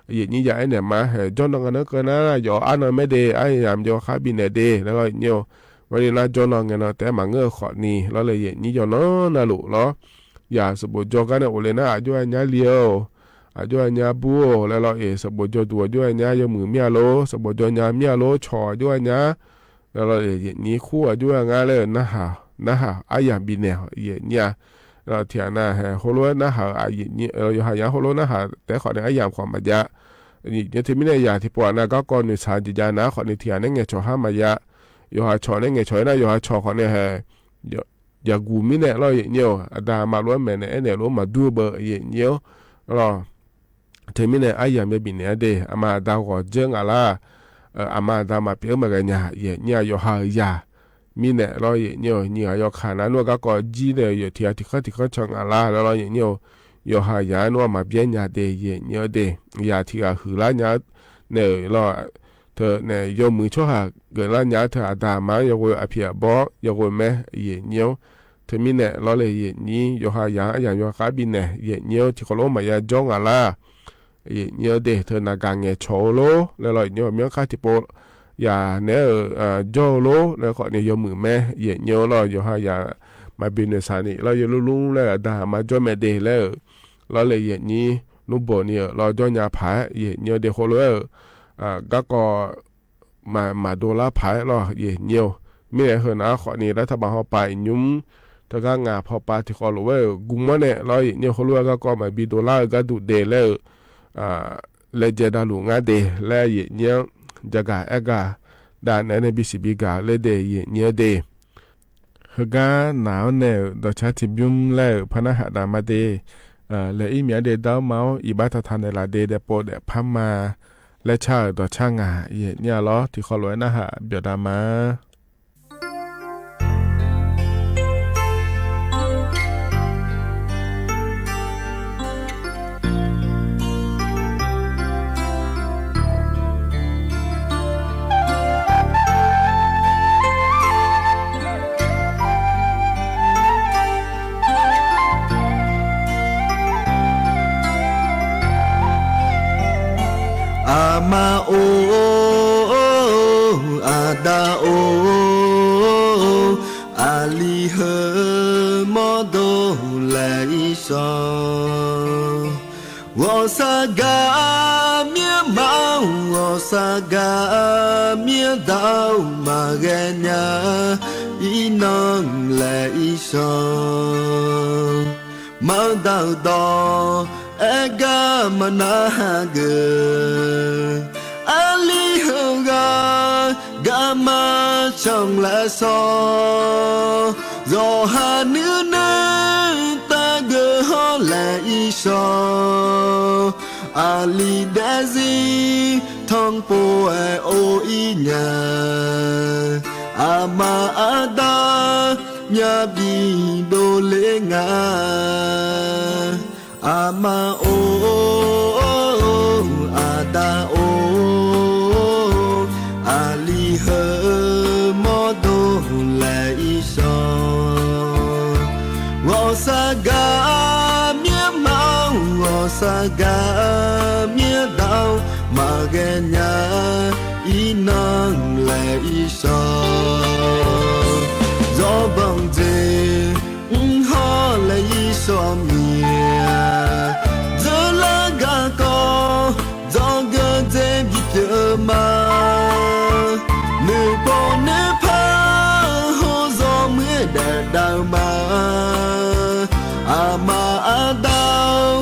aqnyir ya aernaeq ma, haeq jawr nan ngae nan keuv nar yawf arnan maer de, aryamq jawr khar bifnaeq de laer lawr, aqnyir-eu. Ghawrni nar jawr nan ngae nan taef-aer maqngeur-eu khawf ni lawr le, aqnyir yawqnan navluf lawr, yaq sanqbof jawr gar nae of le nar aqjox-aer nyar li-or, aqjox-aer nyar bur-or laer lawr, eq sanqbof jawrduq aqjox-aer nyar yawmuiq mir-a lor, sanqbof jawr nya mir-a lor, cawq aqjox-aer nyar laer lawr, aqnyir kur aqjox-aer ngar laer-eu narhaq, narhaq aryamq bifnaeq-awq, aqnyir-a. Tiqghaq nav haeq heulof-aer narhaq-euq aqnyir, yawqha yaq heulof narhaq taef-aer khawf ni aryamq khawf maqjav. Aqnyir teumirnae yaq tiqpawf nav garkawv noeqshaq jeq jav nar khawf ni tiqghaq nae ngaeqcawq har maqya. Yawqha cawq nae ngaeqcawq-aer nar yawqha cawq khawf ni haeq yaqguq mirnae lawr, yaeqnyir-or, aqda aqma lof-aer maeqnaeq aernaeq lof-aer maqdur-eu beu, yaeqnyir-or, lawr. Teumirnae aryamq yabi naeq-aer de, aqma aqda ghawq dzeur ngaq lar, aqma aqda maqpyeuf-eu maqghae nya, yaeqnyir-aq, yawqha-euq zaq mirnae lawr, yaeqnyir-or, nyiq ghaq yawkaq nar nmr-eu garkawv jir nae-euq yawf tiq ghaq tiq khanr tiq khanr can ngaq lar laer lawr, yaeqnyir-or, yawqha zaq-anr nmr-aq maqbyaer nya de, yaeqnyir-eu de, zaq tiq ghaq huiqlar nya-eu nae-euq lawr, teu nae yawmuiq tsawrhaq geuflar nya-eu teu aqda aqma-anr yawghoe aqpiq aqbawr-anr yawghoe mae, yaeqnyir-or, teumirnae lawr le, yaeqnyir, yawqha zaq-anr aryamq yawkhav bifnaeq, yaeqnyir-or, tiqkawv lof-aer maqya jawr ngaq lar, yaeqnyir-eu de, teu naqgaq ngaeqcawq-eu lor laer lawr, yaeqnyir-or, aqmyanluf kar tiqpov yaq naeq-aer-euq jawr-eu lor laer khawf ni yawmuiq mae, yaeqnyir-or, lawr, yawqha zaq maqbi noeqshaq ni lawr, yawlur lur laer-euq aqda aqma jawr mae de laer-euq lawr le, yaeqnyir, nmr bawq ni-euq lawr jawr nya paq-aer, yaeqnyir-eu de, khoerlof-aer-euq garkawv maq, maqdov lar paq-aer lawr, yaeqnyir-or, mirnae heu nar khawf ni lar taqbaq hawpav iqnymr teugar ngaq pawpav tiqkhawv lof-aer-euq gurmawr nae lawr, yaeqnyir-or, khoerlof-aer garkawv maqbi dovlar-eu gharduq de laer-euq laejae davluf ngar de laer, yaeqnyir-anr jagaq aergaq dav naeq-aer nae bisiq bigaq-eu laer de, yaeqnyir-eu de. Heugar naq-anr nae-euq dawqcar tiqbymr laer-euq par narhaq daq ma de. Laeq-ir myaq-anr de dar-awr ma-awr iqbax taqtaq naeqlaf de daefpov daefpar ma laer car-euq dawqcar ngaq, yaeqnyir-a lawr, tiqkhawv lof-aer narhaq byawq daq ma. Aqma-or, aqda-or, aqli heu mawrdo laeq-ir shawr. Ghawqshaq gaq-a myarma-or, ghawqshaq gaq-a myardaq-or, maqghae nya-a iqnan laeq-ir shawr. Maqdaq-euq dawq aer gar maqnar hageuf. Aqli heughaq garma canq laer shawr. Yawqha nuinui taqgeuf hawr laeq-ir shawr. Aqli daefzir tanqpov-aer or-ir nya. Aqma aqda myavbi dovler nga. Aqma-or, aqda-or, aqli heu mawrdo laeq-ir shawr. Ghawqshaq gaq-a myarma-or, ghawqshaq gaq-a myardaq-or, maqghae nya-a iqnan laeq-ir shawr. Zawrbanq jeq mr hawr laeq-ir shawr miq-aq, dzeurlar garkawv dzawgeuf dzae bipyeuf ma. Noeqpov noeqpar hawr zawmuiq-aer daef dav-eu ma. Aqma aqda-or,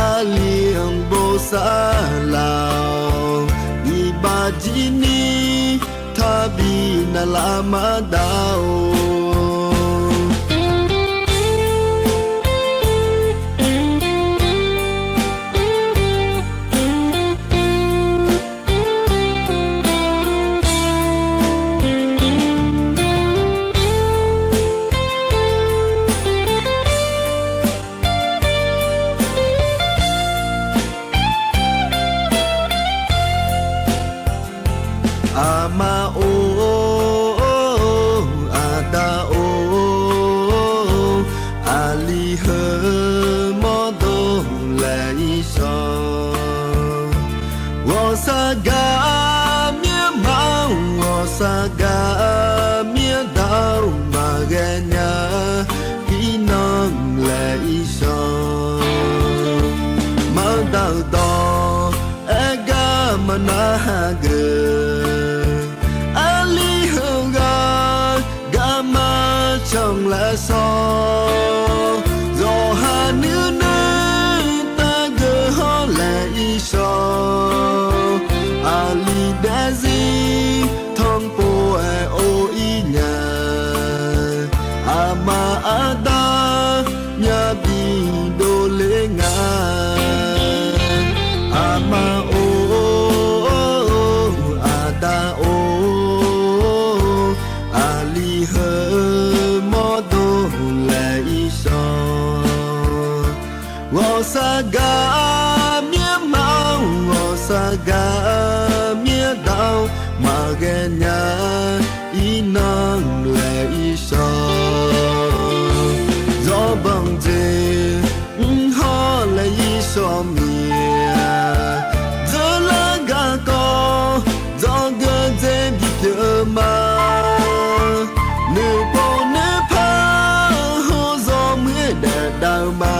aqli-anr bosav laf-awq. Iqbax jir ni taqbi navlaf maqdav-or. Aqma-or, aqda-or, aqli heu mawrdo laeq-ir shawr. Ghawqshaq gaq-a myarma-or, ghawqshaq gaq-a myardaq-or, maqghae nya-a iqnan laeq-ir shawr. Maqdaq-euq dawq aer gar maqnar hageuf. Aqli heughaq garma canq laer shawr. Yawqha nuinui taqgeuf hawr laeq-ir shawr. Aqli daefzir tanqpov-aer or-ir nya. Ngaq, aqma-or, aqda-or, aqli heu mawrdo laeq-ir shawq. Ghawqshaq gaq myanrma-or, ghawqshaq gaq myanrda-or, maqghae nya-ir nan laeq-ir shawq. Zawbanq jeq mr hawr laeq-ir shawq mir-a. Dzeurlar garkawv dzawgeuf dzae bipyeuf ma. Noeqpov noeqpar hawr zawmuiq-aer daef dav-eu ma.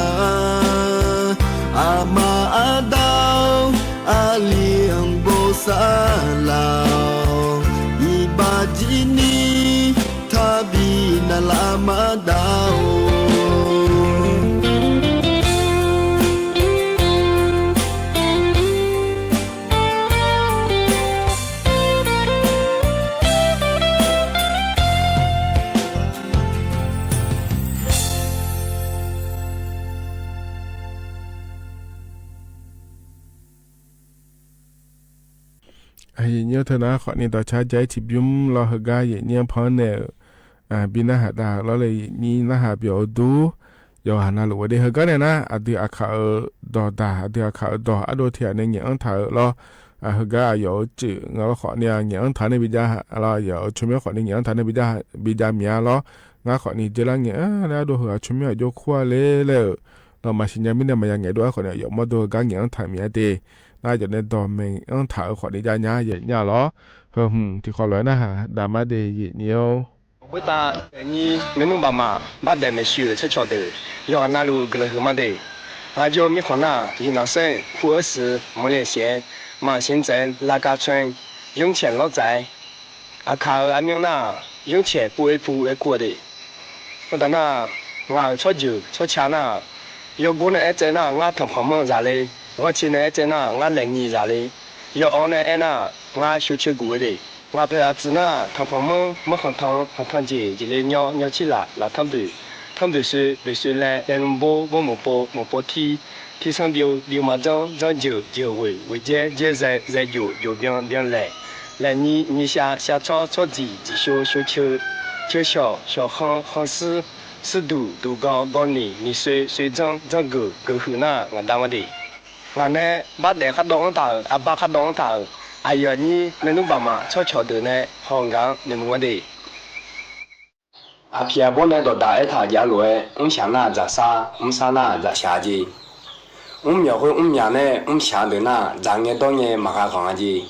Aqma aqda-or, aqli-anr bosav laf-awq. Iqbax jir ni taqbi navlaf maqdav-or. Aqyuif nyir-anr teunar khawfni dawqcar ja-ir tiqbymr lawr heugar yaeqnyir-anr pan-anr naeq-euq, bi narhaq dav-euq lawrle yaeqnyir narhaq byawq-eu dur, yawqghaq navluf-eu de heugar nae nar, aqdui aqkaq-euq dawqdaq, aqdui aqkaq-euq dawq ardov tiq ghaq nae ngaeq-anr taq-euq lawr, heugar aqyawf-euq ceuf nga lawr khawfni-a ngaeq-anr taq nae bi ja lawr, aqyawf-euq tsawrmyanr khawfni ngaeq-anr taq nae bi ja, bi ja miq-a lawr. Ngar khawfni dzeurlar ngaeq-anr laer ardov heu-aq tsawrmyanr aqjox kur-a le laer-euq, nawmaf siqnya mirnae maqya ngaeq dov-ar khawfni aqyawf mawrdo-eu gar ngaeq-anr taq miq-a de. Nar aqyawf nae dawq maeq-anr taq-euq khawfni ja nya yaeq nya lawr. Heu hmq tiqkhawv lof-aer narhaq dav ma de yaeq nyir-or. Khoertav yaeq nyir maernmr baqmaf bardaeq maeqshi-euq tsawrcawq deuq yawqghaq navluf guiqlanq huiq ma de. Ngaq jawr mirkhanq nar-aq, yiqnaq saer-eu pu-aer suiq maqle shaef-aer maqsiq tsaev-aer lavkav tsaer-aer yamrcaeq lawr dzaq-aer, aqkaq-euq armyanr nar-aq, yamrcaeq pu-aer pu-aer kur-a de. Khoertav nar-aq, ngaq-euq tsawrjeuq tsawrca nar-aq, yawgor nae aertsaev nar-aq ngar tanqpanq manr zaq le, ghanrcae nae aertsaev nar-aq ngar laeqnyiq zaq le, yawawr nae aer nar-aq ngar sheuceu guf-eu de. Ngaq paeq aqtsuif nar-aq tanqpanq manr manrkhanq tanq, khanqtanq jeq jeq le nyawr, nyawr tir laf, laf tanrboeq, tanrboeq soe, boeq soe laer, laeqlmq bor, bor mqpov, mqpov tir, tir sanr byov, byov maqdzanr, dzanr jeuq, jeuq ghoeq, ghoeq dzaer, dzaer zae, zae jof, jof byan, byan laeq, laeq nyiq, nyiq shaq, shaq tsawr, tsawr dziq, dziq shov, shov ceu, ceu shawq, shawq khanr, khanr suir, suir duq, duq gawv, gawv niq, niq soe, soe dzanr, dzanr geuq, geuq huiq nar ngaq da ma de. Ngaq nae bardaef khar dawv-anr taq-euq, aqbar khar dawv-anr taq-euq, aqyuif aqnyir maernmr baqmaf tsawrcawq deuq nae haw-eu gaq-anr noeqmuiq ma de. Aqpiq aqbawr nae dawqdaq aertaq jav lof-aer, mrshaq nar-aq dzaqsar, mrsar nar-aq dzaqshaq jeq. Mrmyawq khoer mrmyaq nae mrshaq deuq nar-aq dzaq ngae dawr ngae maqgha ghanq-a jeq.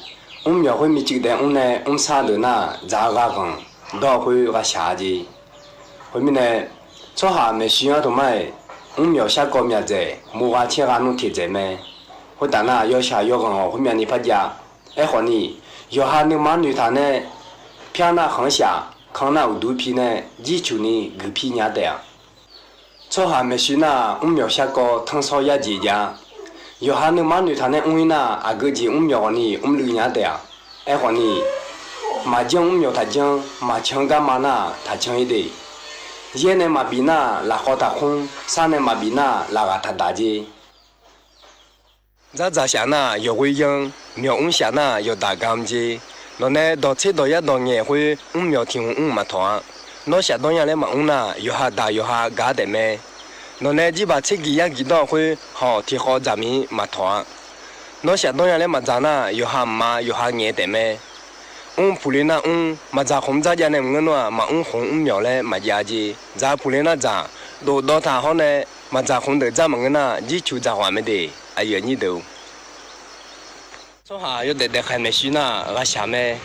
Mrmyawq khoer micuiv daef mr nae mrsar deuq nar-aq dzaq-eu gha ghanq, dawr-eu khoer gha shaq-a jeq. Khoermirnae, tsawrhaq maeqshi-anr taqmar-iq, mrmyawq sharkawv myaq dzaeq, murgha caergha nmr teq dzaeq mae. Khoertaf nar-aq yawshaq yawghanq-awq khoermyavni par jav. Aerkhawfni, yawqha nuima noeqtaq nae, pyar nar khanqshaq, kan nar uqduq pi nae jircuq ni guiqpir nya taef-a. Tsawrhaq maeqshi nar-aq mrmyawq sharkawv tanrsawr yarjeq jav-a. Yawqha nuima noeqtaq nae mr-ir nar-aq aqgeu jeq mrmyawq ghawqni mrluiv nya taef-a. Aerkhawfni, maqjanr mrmyawq taqjanr, maqcan garma nar-aq taqcan-ir de. Yaer nae maqbif nar-aq lafkhawv taqkmr, sar nae maqbif nar-aq lafghaq taqdaq jeq. Dzardzaq shaq nar-aq yawqghoer yanr, myawq mrshaq nar-aq yawqdaq gam jeq. Nawqnae dawqtser dawq yar dawq ngaeq khoer mrmyawq tiq hmq mr maqtawq-a. Nawr shafdawr nya laer maqmr nar-aq yawqha daq yawqha gaq-ar taef mae. Nawqnae jirbaq tser giq yar giq dawr-eu khoer hawq tiq khawv dzaq mir maqtawq-a. Nawr shafdawr nya laer maqdzaq nar-aq yawqha mqma yawqha ngaeq taef mae. Mr puqle nar mr, maqdzaq khmq dzarjav nae maqngeur nawr-aq maqmr khmq mrmyawq laer maqjav jeq. Dzaq puqle nar dzaq, dofdawv taq hawr nae maqdzaq khmq deuq dzar maqngeur nar-aq jircuq dzaq ghaq mae de. Aqyuif aqnyir deuq-or, tsawrhaq yawdaef daefkhaeq maeqshi nar-aq ghaqshaq mae.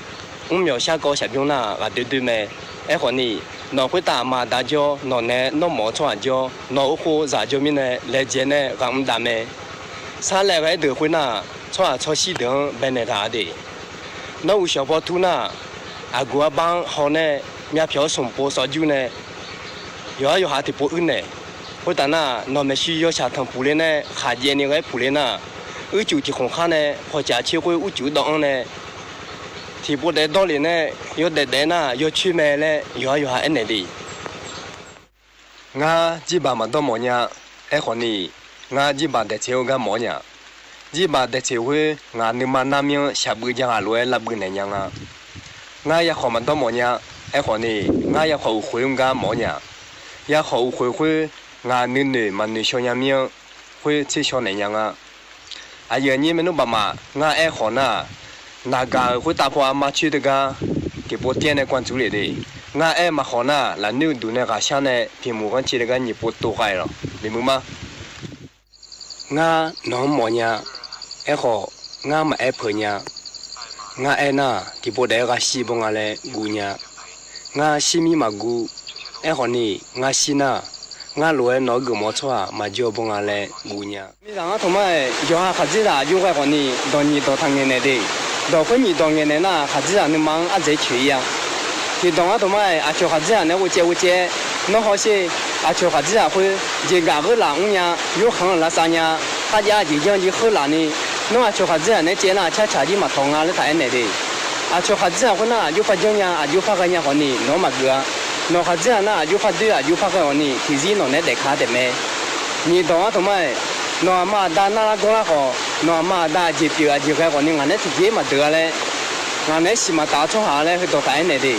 Mrmyawq sharkawv shaqbymr nar-aq ghaqdoer doer mae. Aerkhawfni, nawq khoertav aqma aqda jawr, nawq nae nawr mawf-eu tsawrhaq jawr, nawq-euq khof zaq jawr mirnae laejae nae ghaq mr dav mae. Sarlaev ghae-aer deuq khoernar-aq tsawrhaq tsawrshir deuq-anr baenaeq taq-a de. Nawr uqshawq paw tur nar-aq, aqguf arbar-anr haw nae myavpyawq-awr smq pov sawv jur nae yawqhar yawqha tiqpov uirnaeq. Khoertav nar-aq nawq maeqshi yawshaq tanq puqle nae khaqjaev ni ghae-aer puqle nar-aq, uicuif tiq khmq khar nae pawqcaf tser khoer uicuif dawv-anr nae tiqpov daef dawr lef nae yawdaef daef nar-aq yawcoer mae laer yawqhar yawqha aernaeq de. Ngar jirbaq maqdawr mawf nya. Aerkhawfni, Ngar jirbaq daeqtseq-eu gar mawf-awr nya. Jirbaq daeqtseq khoer ngaq nuima narmyanr shaqbuiv ja ghaq lof-aer lavbuiv naeq nya nga. Ngar yakhawf maqdawr mawf nya. Aerkhawf ni, ngar yakhawf uqkhoeq-anr gar mawf-awr nya. Yakhawf uqkhoeq khoer ngaq nuinoeq maqnoeq shaw nya mir-anr khoer tser shaw naeq nya nga. Aqyuif aqnyir maernmr baqmaf, ngar aerkhawf nar-aq, naqgaq-euq khoertav paw armar coer teugar tiqpov taer nae guan dzur lef de. Ngar aer maqkhawf nar-aq, lafnoer uqduq nae ghaqshar nae piqmuq ghanrcae teugar nyiq pov tov ghae lawq, bimuiq ma. Ngar nawq-anr mawf nya. Aerkhawf, ngar maqaer peuq nya. Ngar aer nar-aq, tiqpov daef-aer ghaq shir bawr nga laer guv nya. Ngar shir mir maqguv. Aerkhawf ni, ngar shir nar-aq, ngar lof-aer nawq-anr geufmawf-eu tsawrhaq maqjawr bawr nga laer guv nya. Miqzaq ngar taqmar-aer yawqha khaqdzerzaq aqjox ghae khawf ni dawq nyiq dawq taqngaeq naeq de. Dawq khoer nyiq dawq ngaeq naeq nar-aq, khaqdzerzaq nuima-anr ardzaeq coeq-ir-a. Tiqdawq ngar taqmar-aer aqcawq khaqdzerzaq naeq ghovcaev ghovcaev-aer, nawr hawsher, aqcawq khaqdzerzaq khoer jeqgaf gheurlaf mr nya, yorkhanq-anr lavsav nya, kharjav jeq janr jir kheurlaf ni, nawr aqcawq khaqdzerzaq naeq-aer caev nar-aq, carcaq jir maqtawq nga laer taq aernaeq de. Aqcawq khaqdzerzaq khoernar-aq, aqjox par janr nya, aqjox par ghae nya khawf ni nawq-anr maqgeuf-a. Nawq khaqdzerzaq nar-aq, aqjox par doer, aqjox par ghae khawf ni tiqzir nawq naeq-aer daefka taef mae. Nyiq dawq ngar taqmar-aer, nawq aqma aqda narlar gawrlar khawf, nawq aqma aqda aqjeq pyeuf aqjeq ghae khawf ni ngaq naeq-aer tiqjeq maqdeuq-a laer, ngaq naeq-aer siq maqtaf-eu tsawrhaq laer heudawq taq aernaeq de.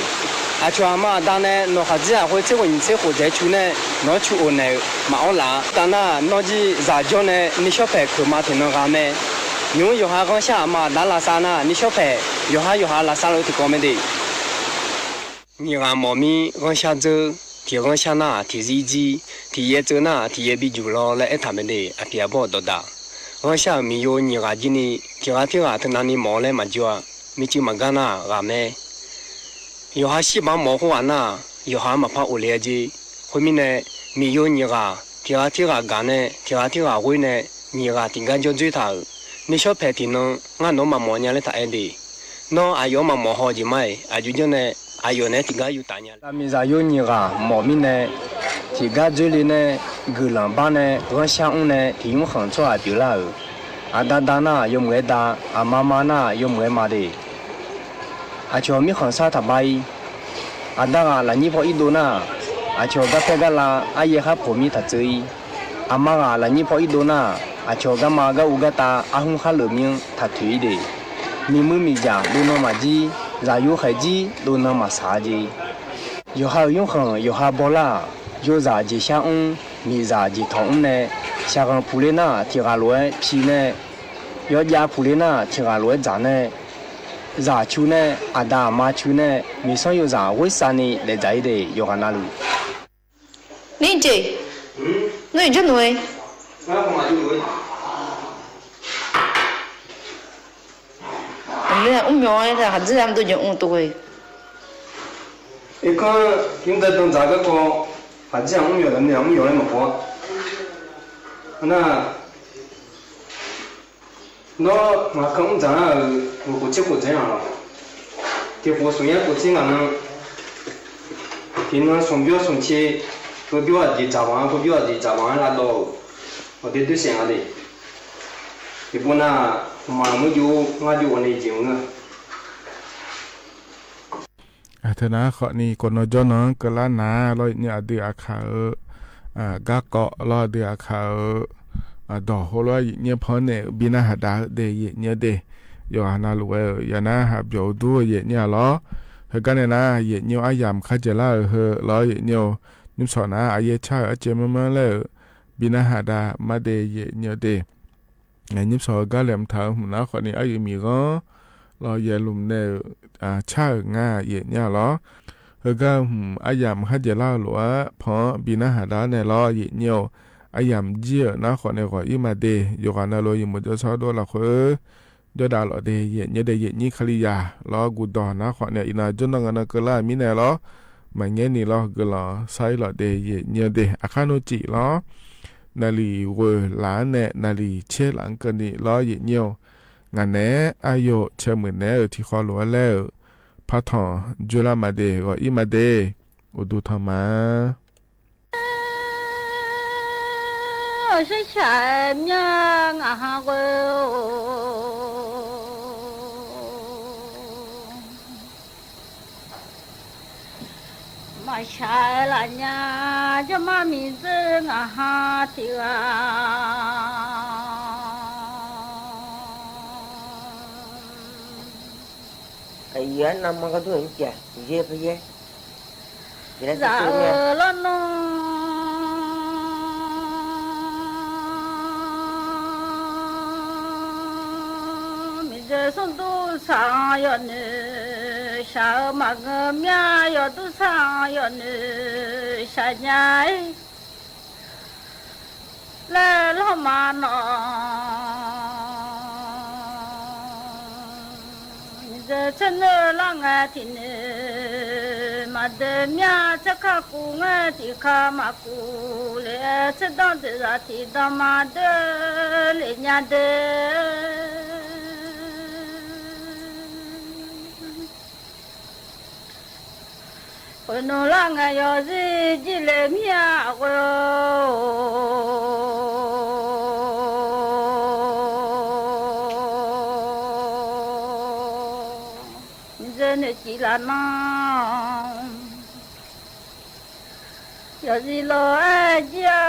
Aqcawq aqma aqda nae nawq khaqdzerzaq khoer tser khof nyiq tser khof dzaeq-aer cu nae nawq-anr cu of naeq-euq maqawr laf-a. Taf nar-aq, nawr jir zaq jawr nae nishawr paeq keuq ma tiqnan gha mae. Nymq-mr yawqha ghanrshar aqma aqda lavsav nar-aq, nishawr paeq yawqha yawqha lavsav luf-eu tiqkawv mae de. Nyiq ghaq mawf mir ghanrshar dzeur, tiq ghanrshar nar-aq tiqzir jir, tiq yaev tseuv nar-aq tiq yaev bi juq law laer aertaq mae de. Aqpiq aqbawr dawqdaq, ghanrshar-euq miqyo nyiq ghaq jir ni, tiq ghaq tirghaq teunav ni mawf-awr laer maqjawr-a. Micuiv maqgar nar-aq ghaq mae. Yawqha shir baq-anr mawf-eu khoerghaq nar-aq, yawqha-anr maqpar of le-a jeq. Khoermirnae, miqyo nyiq ghaq tiq ghaq tirghaq gaq nae tiq ghaq tirghaq ghoer nae, nyiq ghaq tiqgar jawr dzoer taq-euq. Nishawr paeq tiqnan ngar nawq-anr maqmawf nya laer taq aer de. Nawr aqyawf-anr maqmawf haw jeq ma-iq, aqjox janr nae aqyawf naeq-aer tiqgar yuf taf nya. Zaqmiqzaq yawr nyiq ghaq mawf mirnae, tiqgar dzoer le nae, guiqlanq bar nae, ghanrshar mr nae tiq nymr khanq tsawrhaq pyeuflar-euq. Aqda da nar-aq yawmuiq-aer da, aqma ma nar-aq yawmuiq-aer ma de. Aqcawq mirkhanq sar taqbar-ir. Aqda ghaq lafnyir paw irdov nar-aq, aqcawq garpaer garlav aryaer khar poq mir taq tseuv-ir. Aqma ghaq lafnyir paw irdov nar-aq, aqcawq garma gar uv gartav arhmr khar leuf mir-anr taq toeq-ir de. Miqmuiq miqjaq dovnan maqjir, zaqyo khaeq jir dovnan maqsaq-a jeq. Yawqha-euq nymrkhanq yawqha bawlar-aq, yawzaq jeqshar mr, miqzaq jeqtawq mr nae, shaqghanq puq le nar-aq tiq ghaq lof-aer pi nae, yawjav puq le nar-aq tiq ghaq lof-aer dzaq nae, zaq cu nae, aqda aqma cu nae, miqsanr yawzaq ghoer sav ni daef dzaq-ir de. Yawqghaq navluf. Nirjeq, ngar iq jawr noeq. Aqmir-aq mrmyawq-aer khaqdzerzaq mr dov jeq mr tov-e. Irkanr nymr da dan dzaq garkawv, khaqdzerzaq mrmyawq, aqmir-aq mrmyawq laer maqpov-a. Nar, nawr ngaq kanr mr dzaq nar-euq, khof tser khof dzaeq-anr lawq. Tiq khof smq yar khof tser ngaq nan, tiq nan smq byawr smq tser, tov byawr aqjeq dzaq banq-anr, tov byawr aqjeq dzaq banq-anr lavdawv-euq ghawqdoer doer saef nga de. Tiqpov nar, mqmaq maqmuir jov-awr ngar jov-awr nae jeq mr-a. Teunar khawfni khofnan jawrnan-anr keuvlar nar lawr, yaefnyir aqdui aqkaq-euq garkawv lawr, aqdui aqkaq-euq dawq heulof-aer yaefnyir panr naeq-euq bi narhaq dav-eu de, yaefnyir de. Yawqghaq navluf-aer-euq yanar haq byawq-eu dur-eu yaefnyir-a lawr. Heugar nae nar, yaefnyir-eu aryamq kharjaeq lar-euq heu lawr, yaefnyir-eu nymrshawq nar aqyaer car-euq arcaev manrmanr laer-euq bi narhaq dav mar de, yaefnyir de. Nymrshawq-eu gar laeqhmq taq-eu hmq nar khawfni aryuif miqghanr lawr yaerlmq nae-euq car-euq ngar yaefnyir-a lawr. Heugar-eu hmq aryamq kharjaeq lar-eu lof-aer pan-anr bi narhaq dav nae lawr, yaefnyir-eu aryamq jir-euq nar khawfnae ghawq-ir ma de. Yawqghaq navluf yawmuiq jawrshawr dov lafkhoer jawrdav lawf de, yaefnyir de, yaefnyir Kalizaq lawr, guqdawq nar khawfnae iqnan jawrnan ngaq nan keuvlar-euq mirnae lawr, maqngaer ni lawr guiqlanq shar-ir lawf de, yaefnyir de. Aqkar nmr cif lawr, naqliq ghoeq laf-anr nae naqliq caer laf-anr keuvni lawr, yaefnyir-eu ngaq naeq-aer aqyawf caermuiq naeq-aer-euq tiqkhawv lof-aer laer-euq partanq dzoerlar ma de, ghawq-ir ma de. Uqduq tanq ma. Shaqshaq-aer myar ngaq ha ghoe-or, maqshaq-aer laf nya, jawrmar miqdzeur ngaq ha tiq ghaq. Iqyar navmaqghardur-euq mrcav yaer par yaer. Zaq-eu lawrnan, miqdzaeq smrdur saq-anr yawnoeq shaq-eu maqngeur, myar yawdur saq-anr yawnoeq shaq nya-ir laer lanrma nawq. Miqdzaeq tser noeq lar ngae tiq noeq maqdoe, myar tser kar kuv ngae tiq kar maqkuv le-aer, tser danr doeqzaq tiq danr maqdoe le nya de. Khoeqnmq lar ngae yawzir jir le mir-a ghoe-or. Miqdzaeq noeqcif laf nan yawzir lof-aer jir-a.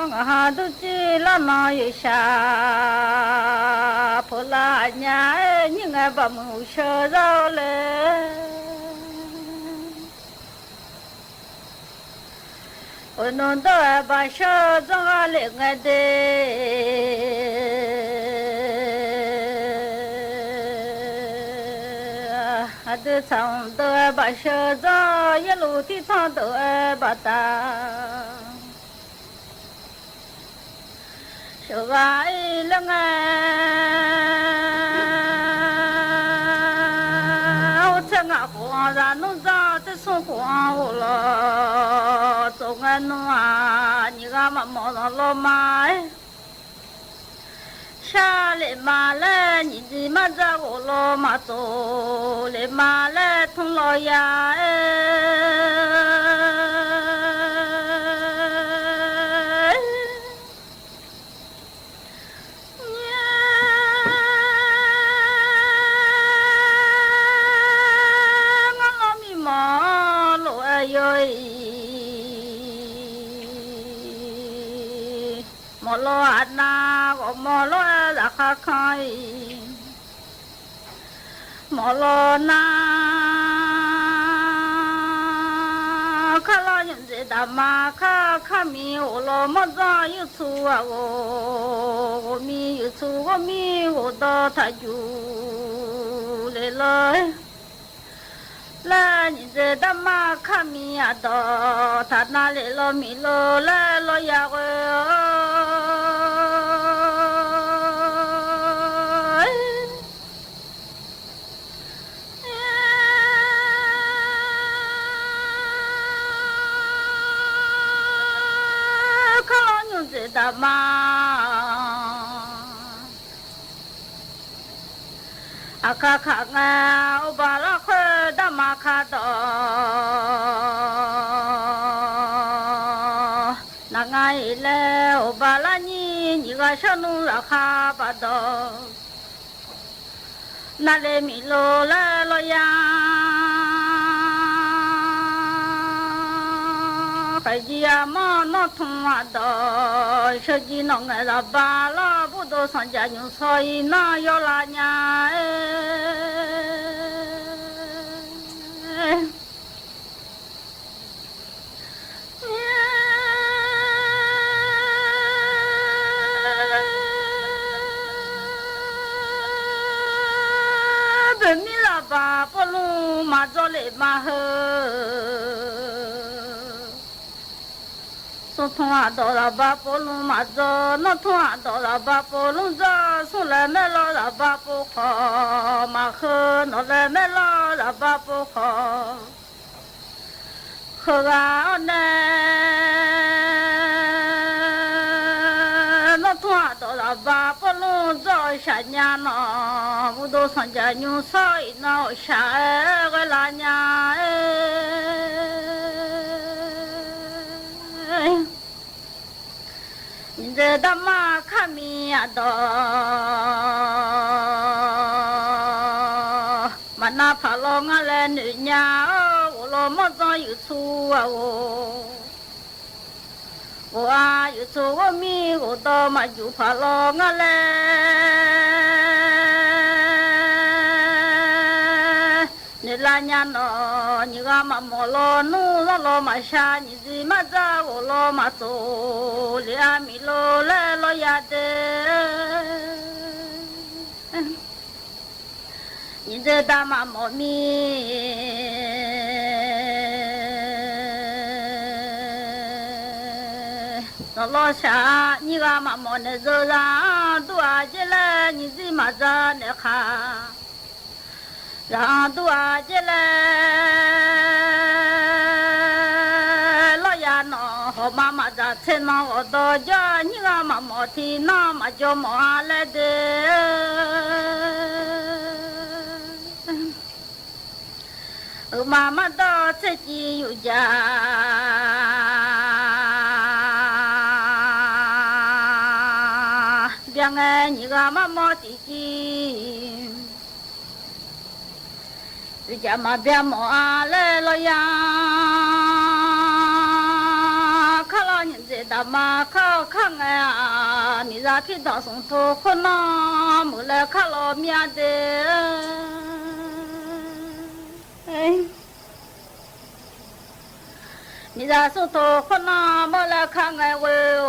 Ngaq ha durcir lar nan yawqshaq peuqlar nya-aer, nyir ngae baqmuiq uqsheu zar-awr le. Khoeqnmq dawr-aer baqsheu dzanr ghar le ngae de. Aqdui tsaq-anr deuq-aer baqsheu dzanr, yaerluf tirtanq deuq-aer baqdaq sheuqghaq-ir laer ngae, or tser ngaq khof-anr zaq nmr dzanr, tser smr khof-anr ghof lawq tsov ngae nmr-aq, nyiq ghaq maqmawf zanq lawr ma-aer. Shar lef ma laer nyiq dziq mar dzar ghof lawr maqtsov lef ma laer tmr lawr ya-aer. Ngar lawr mirmawf lof-aer yawr-iq, mawf lawr aqnav ghawqmawf lof-aer zaqkhav kan-iq, mawf lawr nar, kar lawr nymq dzaeq daqma kar, kar miq ghof lawr mawr dzanr yurtsu-aq ghof, ghof miq yurtsu ghof miq ghof dawr taq juq le lawr. Laer nyiq dzaeq darma kar miq aqdawq taq nav lef lawr miq lor laer lawr ya ghoe-awr. Kar lawr nymq dzaeq daqma aqkar kaq ngae, uqbaq larkhoer darma kar dawq. Naq nga-iq laer uqbaq larnyir nyiq ghaq shawr nmr laqkhaq baq dawq. Navle miq lor laer lawr ya. Khaeqjir armawr nawr tmq aqdawq, sheuqjir nawq ngaeq zaqba lawr, burdov sanqjaq nymq shawr-iq nar yawlav nya-aer. Boeqmir zaqba povlmr maqdzawr lef ma heu. Smrtmq aqdawq zaqba povlmr maqdzawr, nawrtmq aqdawq zaqba povlmr dzawr, smr laer maerlawr zaqba pov khawf maqheu, nawq laer maerlawr zaqba pov khawf heughaq-awr nae, nawrtmq aqdawq zaqba povlmr dzawr-eu shaqnya nawq, burdov sanqjaq nymq shawr-iq nar ghawqshaq-aer ghae lav nya-aer. Nyiq dzaeq darma kar miq aqdawq, maqnav paq lawr ngar laer noeq nya-awr, ghof lawr mawr dzanr yuif tsu-aq ghof. Ghof-a yuf tsoq ghawr mir ghofdawv maqjuq paq lawr ngar laer, noeqlav nya nawq nyiq ghaq maqmawf lawr nmr zanr lawr maqshar nyiq dziq mardzar ghof lawr maqtsof lef-a miq lor laer lawr ya de. Nyiq dzaeq daq maqmawf mir nawq lawr shaq nyiq ghaq maqmawf naeq dzeur zaq-anr dur-aq jer laer nyiq dzir maqdzaq naeq khaq zaq-anr dur-aq jer laer lawr ya nawq hawq ma maqdzaq tser nan ghawqdawq jawr nyiq ghaq maqmawf tiq nanr maqjawr mawf-a laer de. Uqma mardawr tser civ yuf jaq bya ngae nyiq ghaq marmawr tiq civ yuf jaq maqbya mawf-a laer lawr ya. Kar lawr nyiq dzaeq daq ma kar-awr kar ngae-aq, miqzaq pirdanq smq tov khoernan meuq laer kar lawr mir-a de. Miqzaq smq tov khoernan mawr laer kar ngae ghoe-or.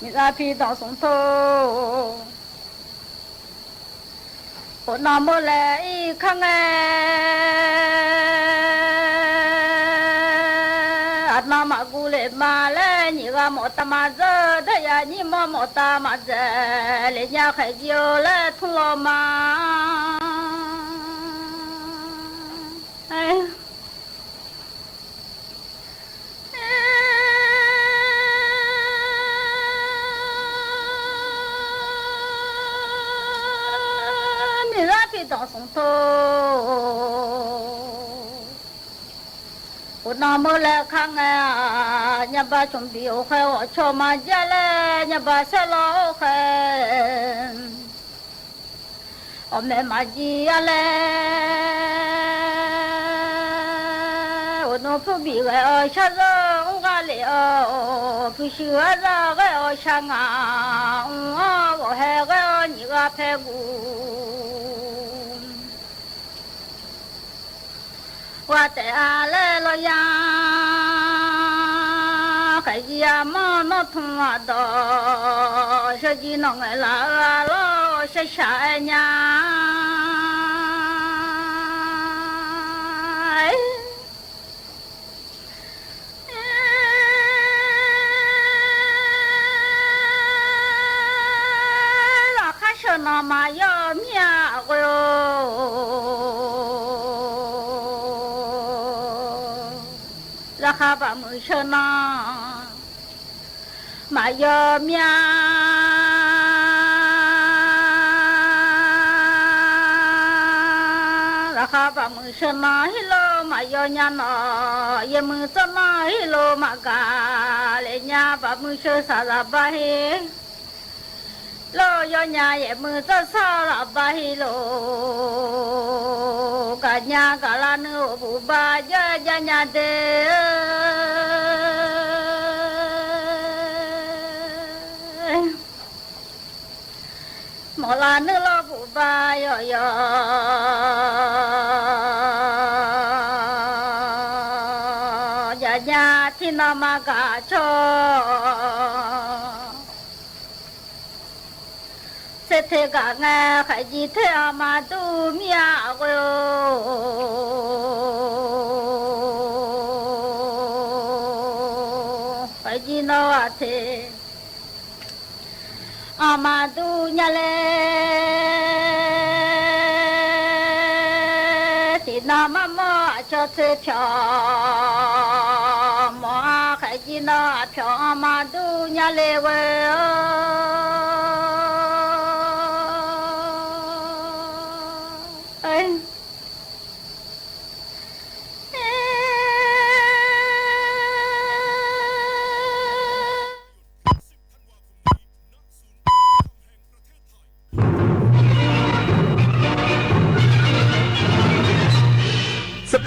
Miqzaq pirdanq smq tov khoernan mawr laer ir kar ngae, aqnan maqguv lef ma laer nyiq ghaq mawf tav maqdzeur, dawr yaf nyir mawr mawf tav maqdzaeq lef nya khaeq jir-eu laer tmr lawr ma. Miqzaq pirdanq smq tov khoernan mawr laer kar ngae-aq, nyabaq cmq biq-euq khaer ghawqcawq maqjav laer nyabaq saerlawr-eu khaer ghawqmaeq maqjir-a laer, uqnmr pur bif ghae-awr shar zeur mr ghar lef-awr, puishuir arzar ghae-awr shar ngaq mr-awr ghawqhae ghae-awr nyiq ghaq paer guv gha taef-a laer lawr ya. Khaeq jir armawr nawr tmr aqdawq shawr jir nawq ngaeq laf-eu-a lawr shar shaq-aer nya. Laqkhaq sheuq nan maqyawr mir-a ghoe-or. Laqkhaq baqmuiq sheuq nan maqyawr mir-a. Laqkhaq baqmuiq sheuq nan heulof maqyawr nya nawq, yaeqmuiq tsawrmyanr heulof maqgaq lef nya, baqmuiq sheuq saqzaq bar her lof yawr nya, yaeqmuiq tsawrshawr laf bar her lof gaqnya gaqlar nuiv-euq buqba jawr-aer jav nya de. Mawqlav nuirlawr buqba yawqyawq jaqnya tiqnan maqgaq cawq. Tser te gaq ngae khaeq jir ter-anr maqdur mir-a ghoe-or. Khaeq jir nawr aqteq anr maqdur nya laer, tiqnan marmawr aqcawq tser pyawq mawf-a. Khaeq jir nawr aqpyawq anr maqdur nya le ghoe-or.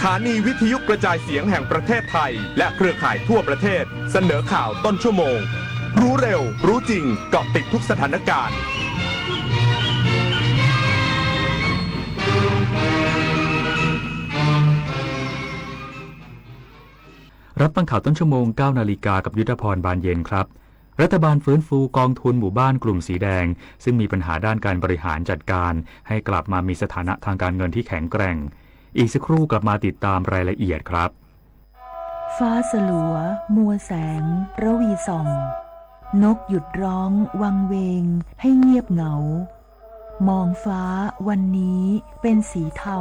สถานีวิทยุกระจายเสียงแห่งประเทศไทย และเครือข่ายทั่วประเทศ เสนอข่าวต้นชั่วโมง รู้เร็ว รู้จริง เกาะติดทุกสถานการณ์ รับฟังข่าวต้นชั่วโมง เก้านาฬิกา กับยุทธพร บานเย็นครับ รัฐบาลฟื้นฟูกองทุนหมู่บ้านกลุ่มสีแดง ซึ่งมีปัญหาด้านการบริหารจัดการ ให้กลับมามีสถานะทางการเงินที่แข็งแกร่ง อีกสักครู่กลับมาติดตามรายละเอียดครับ ฟ้าสลัว มัวแสง ระวีส่อง นกหยุดร้องวังเวงให้เงียบเหงา หมองฟ้าวันนี้เป็นสีเทา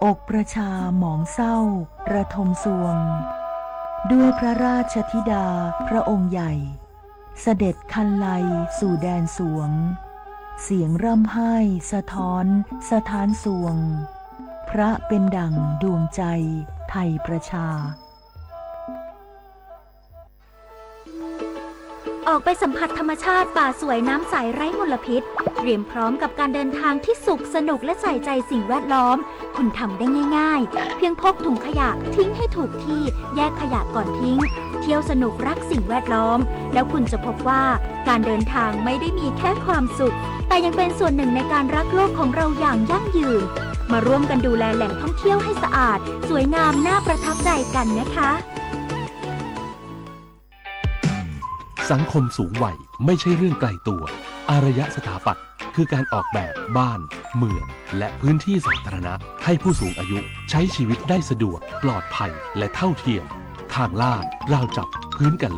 อกประชาหมองเศร้าระทมซวง ด้วยพระราชธิดาพระองค์ใหญ่ เสด็จคันไลสู่แดนสวง เสียงร่ำไห้สะท้อนสะท้านซวง พระเป็นดั่งดวงใจไทยประชา ออกไปสัมผัสธรรมชาติป่าสวยน้ำใสไร้มลพิษ เตรียมพร้อมกับการเดินทางที่สุขสนุกและใส่ใจสิ่งแวดล้อม คุณทำได้ง่ายๆ เพียงพกถุงขยะทิ้งให้ถูกที่ แยกขยะก่อนทิ้ง เที่ยวสนุกรักสิ่งแวดล้อม แล้วคุณจะพบว่าการเดินทางไม่ได้มีแค่ความสุข แต่ยังเป็นส่วนหนึ่งในการรักโลกของเราอย่างยั่งยืน มาร่วมกันดูแลแหล่งท่องเที่ยวให้สะอาด สวยงามน่าประทับใจกันนะคะ สังคมสูงวัยไม่ใช่เรื่องไกลตัว อารยะสถาปัตย์คือการออกแบบบ้าน เมือง และพื้นที่สาธารณะ ให้ผู้สูงอายุใช้ชีวิตได้สะดวก ปลอดภัย และเท่าเทียม ทางลาดราวจับพื้นกัน